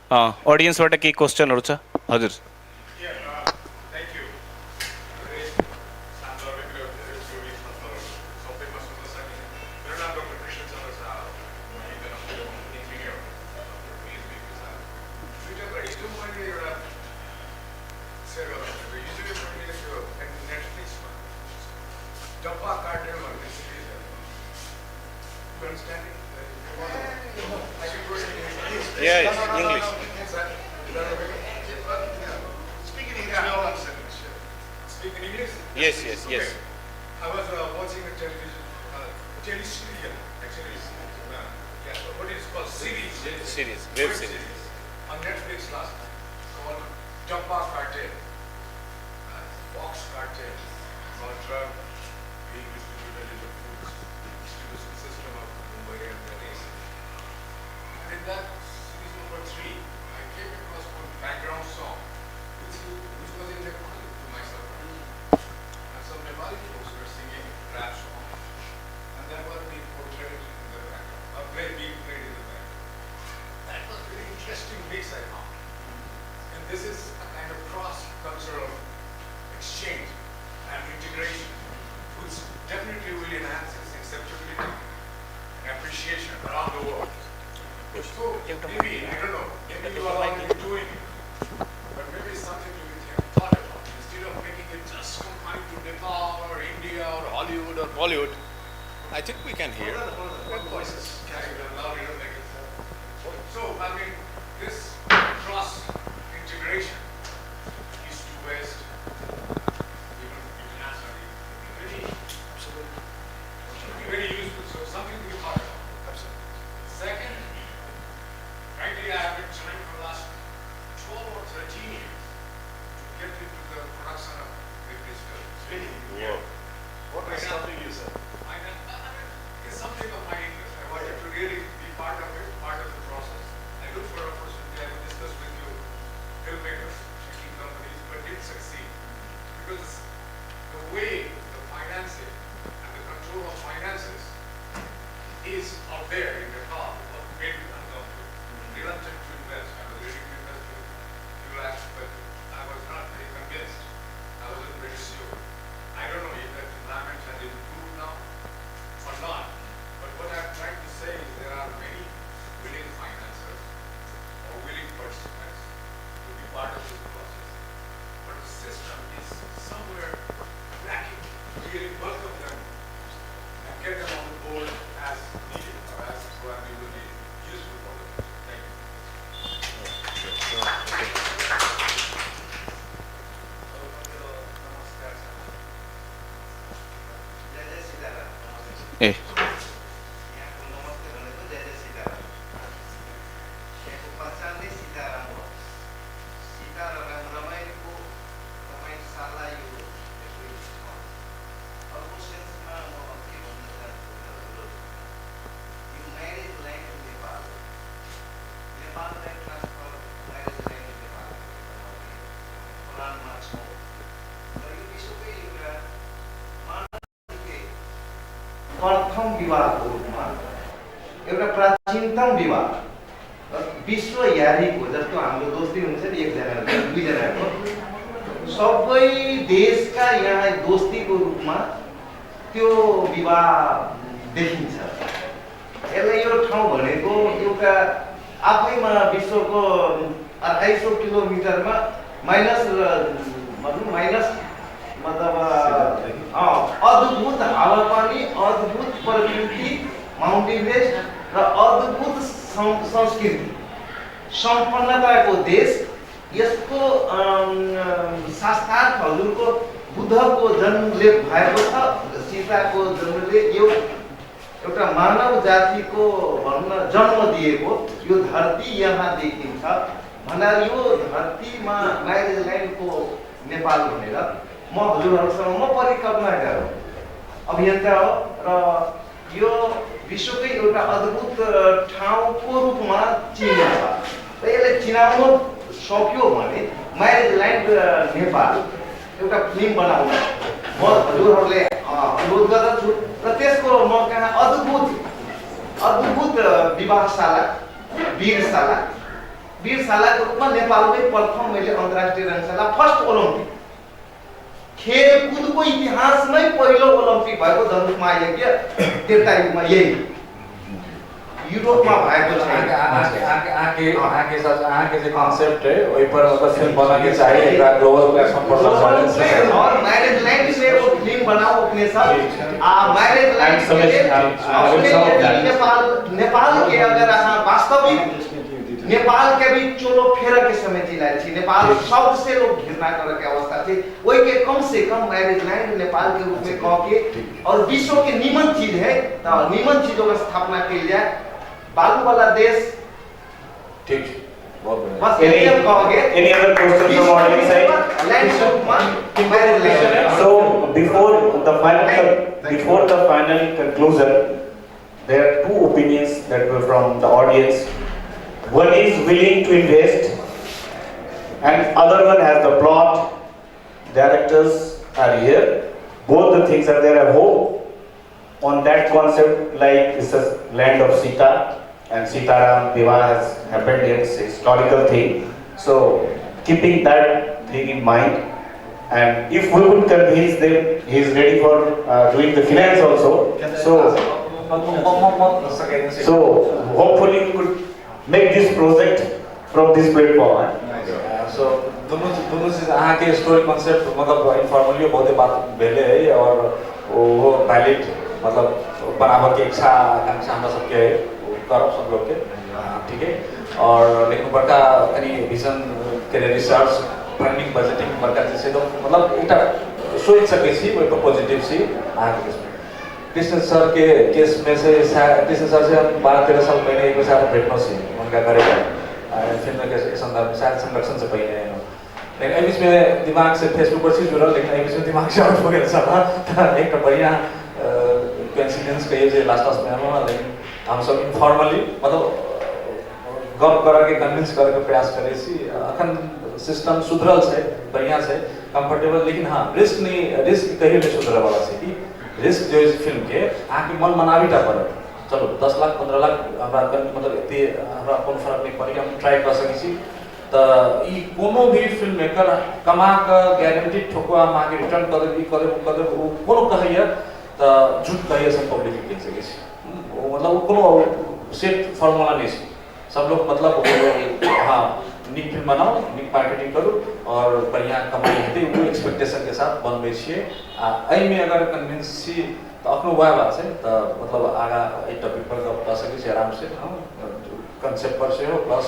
अडियन्सबाट केही क्वेसनहरू छ? हजुर। Thank you. सान्दर्भिक र धेरै उपयोगी संस्थाहरू सबैमा सुन्न सकिने। मेरो नाम डाक्टर कृष्ण चन्द्र शाह हो। म एकजना इन्जिनियर, पिएचडी साथ दुईवटा कुरा हिजो मैले एउटा सेयर गर्न खोजेको। हिजो मैले त्यो नेटफ्लिक्समा डब्बा कार्टेल भन्ने सिरिज हेरेँ। You understand it? I should go in English. Yeah, English. Is that okay? Speak in English, we all understand English. Speak in English? Yes. Okay. I was watching a television, teleserial, actually, it's, yeah, what is called series. Series, web web series. Series. On Netflix last night, called Dabba Cartel, Box Cartel, about drug being distributed in the food distribution system of Mumbai and Delhi. And in that series number 3, I came across one background song, which was in Nepali, to my surprise. And some Nepali folks were singing rap song, and that was the cross-cultural exchange and integration, which definitely will enhance its acceptability and appreciation around the world. So maybe, I don't know, maybe you are already doing it, but maybe it's something to be thought about. Instead of making it just confined to Nepal or India or Hollywood or Bollywood, I think we can hear. Voices carry loud, you know, like it's, so, I mean, this cross integration, east to west, even internationally, very, absolutely, very useful. So something to be thought about. Absolutely. Second, frankly, I have been trying for the last 12 or 13 years to get into the production of Nepalese films. Really? Yeah. What was stopping you, sir? I mean, it's something of my interest. I wanted to really be part of it, part of the process. I looked for opportunity. I would discuss with you filmmakers, making companies, but didn't succeed. Because the way the financing and the control of finances is out there in Nepal, what made me uncomfortable. Reluctant to invest. I was ready to invest a few lakhs, but I was not very convinced. I wasn't very sure. I don't know if that environment has improved now or not. But what I'm trying to say is there are many willing financiers or willing participants to be part of this process. But the system is somewhere lacking to really welcome them and get them on the board as needed or as probably will be useful for the future. Thank you. ए यहाँको नमस्ते भनेको जय जय सीताराम। यहाँको पहिचान नै सीताराम हो। सीता र राम रामायणको रमायणशाला यो ठाउँ। अर्को सेन्समा म के भन्न चाहन्छु भन्दा यो म्यारेज ल्यान्ड नेपाल, नेपाललाई ट्रान्सफर म्यारेज ल्यान्ड नेपाल बनाउने प्लानमा छौँ र यो विश्वकै एउटा मानवीय प्रथम विवाहको रूपमा एउटा प्राचीनतम विवाह र विश्व यारीको जस्तो हाम्रो दोस्ती हुन्छ नि एकजना दुईजनाको सबै देशका यहाँ दोस्तीको रूपमा त्यो विवाह देखिन्छ। यसलाई यो ठाउँ भनेको एउटा आफैमा विश्वको 250 किलोमिटरमा माइनस भनौँ माइनस मतलब अद्भुत हावापानी, अद्भुत प्रकृति, माउन्ट एभरेस्ट र अद्भुत संस्कृति सम्पन्नताको देश। यसको शास्त्रार्थ हजुरको बुद्धको जन्मले भएको छ, सीताको जन्मले यो एउटा मानव जातिको भनौँ न जन्म दिएको यो धरती यहाँ देखिन्छ भन्दा यो धरतीमा म्यारेज ल्यान्डको नेपाल भनेर म हजुरहरूसँग म परिकल्पनाकार हो, अभियन्ता हो र यो विश्वकै एउटा अद्भुत ठाउँको रूपमा चिनिन्छ र यसलाई चिनाउन सक्यो भने म्यारेज ल्यान्ड नेपाल एउटा फिल्म बनाउन म हजुरहरूले अनुरोध गर्दछु र त्यसको म कहाँ अद्भुत अद्भुत विवाहशाला वीरशाला वीरशालाको रूपमा नेपालमै प्रथम मैले अन्तर्राष्ट्रिय रङशाला फर्स्ट ओलम्पिक खेलकुदको इतिहासमै पहिलो ओलम्पिक भएको धनुष महायज्ञ त्रेतायुगमा यही यूरोपमा भएको छैन। अहाँके अहाँके जे कॉन्सेप्ट है ओहि पर मतलब फिल्म बनऽ चाही, एकरा ग्लोबल प्लेटफॉर्म पर सब और मैरिज लैंड से वो फिल्म बनाओ अपने सब आ मैरिज लैंड के अपने नेपाल नेपाल के अगर अहाँ वास्तविक नेपाल के भी चोलो फेर के समय जिलायल छी, नेपाल सबसे लोग घृणा करे के अवस्था छै, ओहि के कम से कम मैरिज लैंड नेपाल के रूप में कह के और विश्व के निमन चीज है तो निमन चीजों का स्थापना कइल जाए। बालू वाला देश ठीक बहुत बढ़िया। बस यही हम कहोगे। Any other question from audience side? Land में marriage land. So before the final conclusion, there are two opinions that were from the audience. One is willing to invest and other one has the plot. Directors are here. Both the things are there. I hope on that concept, like it's a land of Sita and Sitaram Vivah has happened here, it's a historical thing. So keeping that thing in mind and if we would convince them he is ready for doing the finance also. So so hopefully we could make this project from this platform. So दुनू दुनू चीज अहाँके story concept मतलब informally बहुते बात भेलै है और ओहो वैलिड मतलब बनाबऽके इच्छा आकांक्षा हमरा सबके है, ओ करब सब लोगके, ठीक है। और लेकिन बड़का कनि विजन के रिसर्च फंडिंग बजटिंग बड़का चीज छै, तऽ मतलब एकटा सोचि सकै छी ओहिपर पॉजिटिव छी अहाँके केसमे। कृष्ण सर के केसमे से कृष्ण सर से हम 12-13 साल पहिने एक बेर भेटलो छी हुनका घरे फिल्म के सन्दर्भ शायद संरक्षण से पहिने, लेकिन एहि बीचमे दिमाग से फेसबुक पर छी जुड़ल, लेकिन एहि बीचमे दिमाग से आउट हो गेल सब। तऽ एकटा बढ़िआँ कोइंसिडेंस कहियो जे लास्ट लास्टमे हम, लेकिन हमसब इनफॉर्मली मतलब गप करऽके कन्विंस करऽके प्रयास करै छी। अखन सिस्टम सुधरल छै, बढ़िआँ छै, कम्फर्टेबल, लेकिन हाँ रिस्क नहीं, रिस्क कहियो नहि सुधरऽ वाला छै कि रिस्क जे होइ फिल्मके अहाँके मन मनाबी टा पड़त। चलू 10 लाख 15 लाख हमरा मतलब एते हमरा कोनो फर्क नहि पड़ै, हम ट्राई कऽ सकै छी। तऽ ई कोनो भी फिल्म मेकर कमा कऽ गारंटी ठोकुआ हम अहाँके रिटर्न कऽ देब, ई कऽ देब, ओ कऽ देब, ओ कोनो कहैया तऽ झूठ कहैया, सब पब्लिक कहि सकै छी। ओ मतलब ओ कोनो सेट फॉर्मूला नहि छै। सब लोग मतलब हाँ नीक फिल्म बनाउ, नीक मार्केटिंग करू और बढ़िआँ कमाइ हेतै, ओ एक्सपेक्टेशनके साथ बनबै छियै। आ एहिमे अगर कन्विंस छी तऽ अखनो वएह बात छै, तऽ मतलब आगाँ एहि टॉपिक पर गप कऽ सकै छी आरामसँ, हँ कॉन्सेप्ट पर सेहो प्लस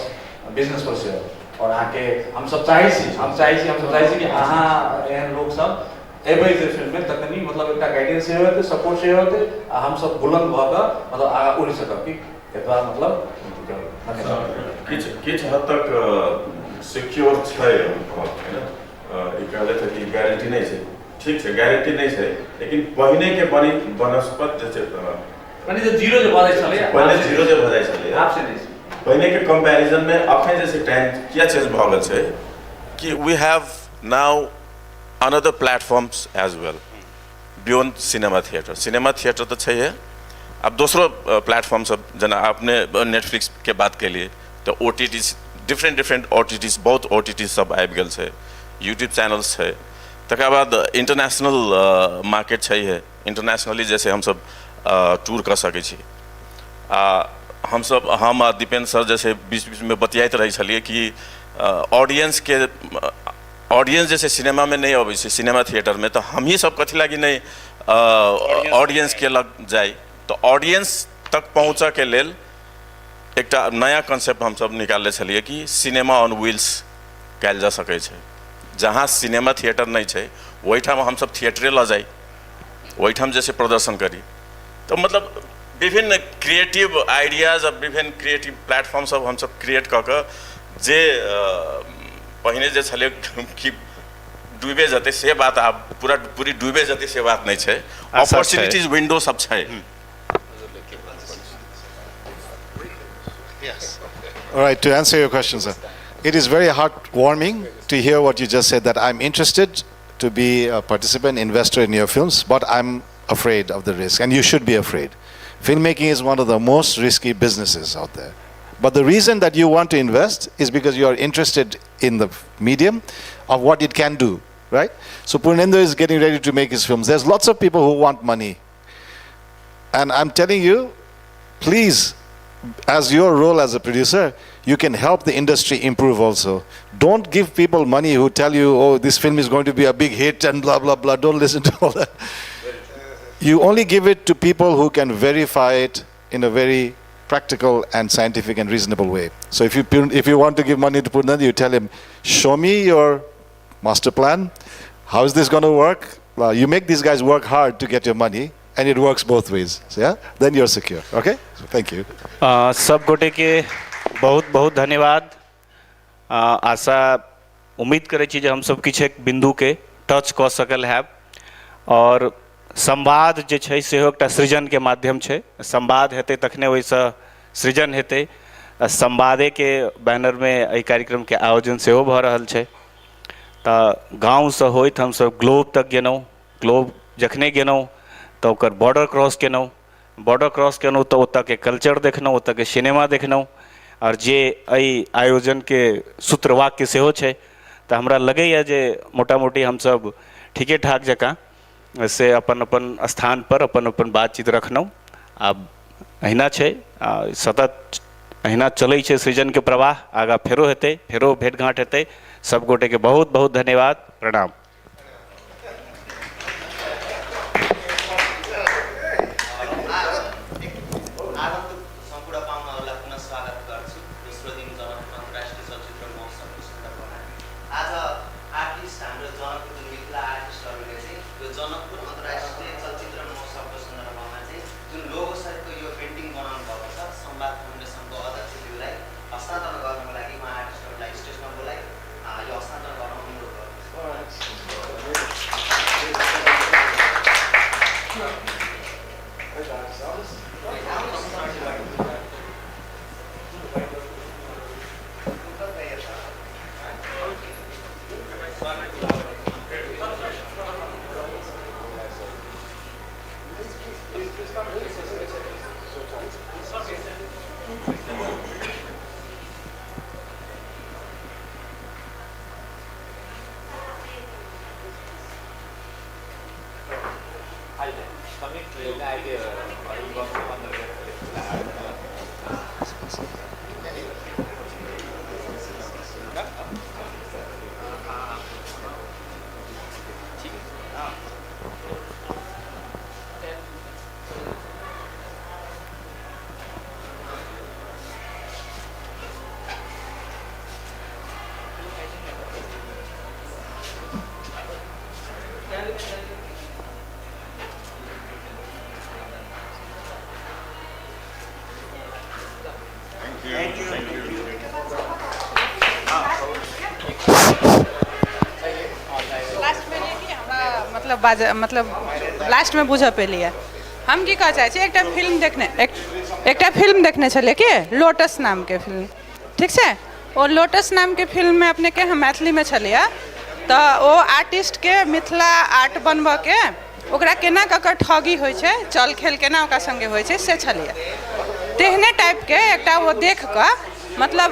बिजनेस पर सेहो। और अहाँके हमसब चाहै छी, हम चाहै छी, हमसब चाहै छी कि अहाँ एहन लोकसब एबै जे फिल्ममे तऽ कनि मतलब एकटा गाइडेंस सेहो हेतै, सपोर्ट सेहो हेतै आ हमसब बुलंद भऽ कऽ मतलब आगाँ उड़ि सकब कि एतबा मतलब। किछु किछु हद तक सिक्योर छै होइन, ई कहले थे कि गारंटी नहि छै, ठीक छै गारंटी नहि छै, लेकिन पहिने के बनी बनस्पत जे छै पहिने जे जीरो जे भऽ जाइ छलै, पहिने जीरो जे भऽ जाइ छलै, आब से नहि छै। पहिने के कंपैरिजन में अखन जे छै टाइम किया चेंज भऽ गेल छै कि we have now another platforms as well beyond cinema theatre. Cinema theatre तऽ छैहे, आब दोसरो प्लेटफॉर्म सब जेना अपने नेटफ्लिक्स के बात केलिए तऽ O T T different different O T T, बहुत ओ टी टी सब आबि गेल छै, यूट्यूब चैनल्स छै, तकर बाद इंटरनेशनल मार्केट छैहे, इंटरनेशनली जैसे हमसब टूर कऽ सकै छी। आ हमसब हम आ दीपेन्द्र सर जैसे बीच बीचमे बतियाइत रहै छलियै कि ऑडियंसके ऑडियंस जैसे सिनेमामे नहि अबै छै, सिनेमा थिएटरमे, तऽ हमही सब कथी लागि नहि ऑडियंसके लग जाइ, तऽ ऑडियंस तक पहुँचऽके लेल एकटा नया कॉन्सेप्ट हमसब निकालने छलियै कि सिनेमा ऑन व्हील्स कयल जा सकै छै। जहाँ सिनेमा थिएटर नहि छै ओहिठाम हमसब थिएटरे लऽ जाइ, ओहिठाम जे छै प्रदर्शन करी। तऽ मतलब विभिन्न क्रिएटिव आइडियाज आ विभिन्न क्रिएटिव प्लेटफॉर्म सब हमसब क्रिएट कऽ कऽ जे पहिने जे छलै कि डूबे जेतै से बात आब पूरा पूरी डूबे जेतै से बात नहि छै, अपॉर्चुनिटीज विंडो सब छै। All right, to answer your question, sir, it is very heartwarming to hear what you just said, that I'm interested to be a participant, investor in your films, but I'm afraid of the risk, and you should be afraid. Filmmaking is one of the most risky businesses out there. But the reason that you want to invest is because you are interested in the medium of what it can do, right? So Purnendu is getting ready to make his films. There's lots of people who want money. And I'm telling you, please, as your role as a producer, you can help the industry improve also. Don't give people money who tell you, oh, this film is going to be a big hit and blah, blah, blah. Don't listen to all that. You only give it to people who can verify it in a very practical and scientific and reasonable way. So if you want to give money to Purnendu, you tell him, show me your master plan. How is this going to work? Well, you make these guys work hard to get your money, and it works both ways. So, yeah, then you're secure. Okay? So, thank you. सब गोटे के बहुत बहुत धन्यवाद। आशा उम्मीद करै छी जे हम सब किछु एक बिंदु के टच कऽ सकल हैब। और संवाद जे छै सेहो एकटा सृजन के माध्यम छै, संवाद हेतै तखने ओहिसँ सृजन हेतै। संवादे के बैनर में एहि कार्यक्रम के आयोजन सेहो भऽ रहल छै। तऽ गाँवसँ होइत हमसब ग्लोब तक गेलहुँ, ग्लोब जखने गेलहुँ तऽ ओकर बॉर्डर क्रॉस केलहुँ, बॉर्डर क्रॉस केलहुँ तऽ ओतऽके कल्चर देखलहुँ, ओतऽके सिनेमा देखलहुँ। आओर जे एहि आयोजनके सूत्रवाक्य सेहो छै, तऽ हमरा लगैए जे मोटा मोटी हमसभ ठीके ठाक जकाँ से अपन अपन स्थानपर अपन अपन बातचीत रखलहुँ। आब अहिना छै, आ सतत अहिना चलै छै सृजनके प्रवाह, आगाँ फेरो हेतै, फेरो भेँट घाँट हेतै। सब गोटेके बहुत बहुत धन्यवाद, प्रणाम। आगन्तुक सम्पूर्ण पाहुनाहरूलाई पुनः स्वागत गर्छु दोस्रो दिन जनकपुर अन्तर्राष्ट्रिय चलचित्र महोत्सवको सन्दर्भमा। आज आर्टिस्ट हाम्रो जनकपुर जुन मिथिला आर्टिस्टहरूले चाहिँ यो जनकपुर अन्तर्राष्ट्रिय चलचित्र महोत्सवको सन्दर्भमा चाहिँ जुन लोगो सहितको यो पेन्टिङ बनाउनु भएको छ, संवाद फाउन्डेसनको अध्यक्षज्यूलाई हस्तान्तरण गर्नको लागि म आर्टिस्टहरूलाई स्टेजमा बोलाइ यो हस्तान्तरण गर्न अनुरोध गर्दछु। लास्टमे जे कि हमरा मतलब बाज मतलब लास्टमे बुझऽ पेलियै। हम की कहऽ चाहै छी, एकटा फिल्म देखने एकटा फिल्म देखने छलियै कि लोटस नामके फिल्म, ठीक छै। ओ लोटस नामके फिल्ममे अपनेके हम मैथिलीमे छलियै, तऽ ओ आर्टिस्टके मिथिला आर्ट बनबऽके ओकरा केना कऽ कऽ ठगी होइ छै, चल खेल केना ओकरा सङ्गे होइ छै से छलियै। तेहने टाइपके एकटा ओ देख कऽ मतलब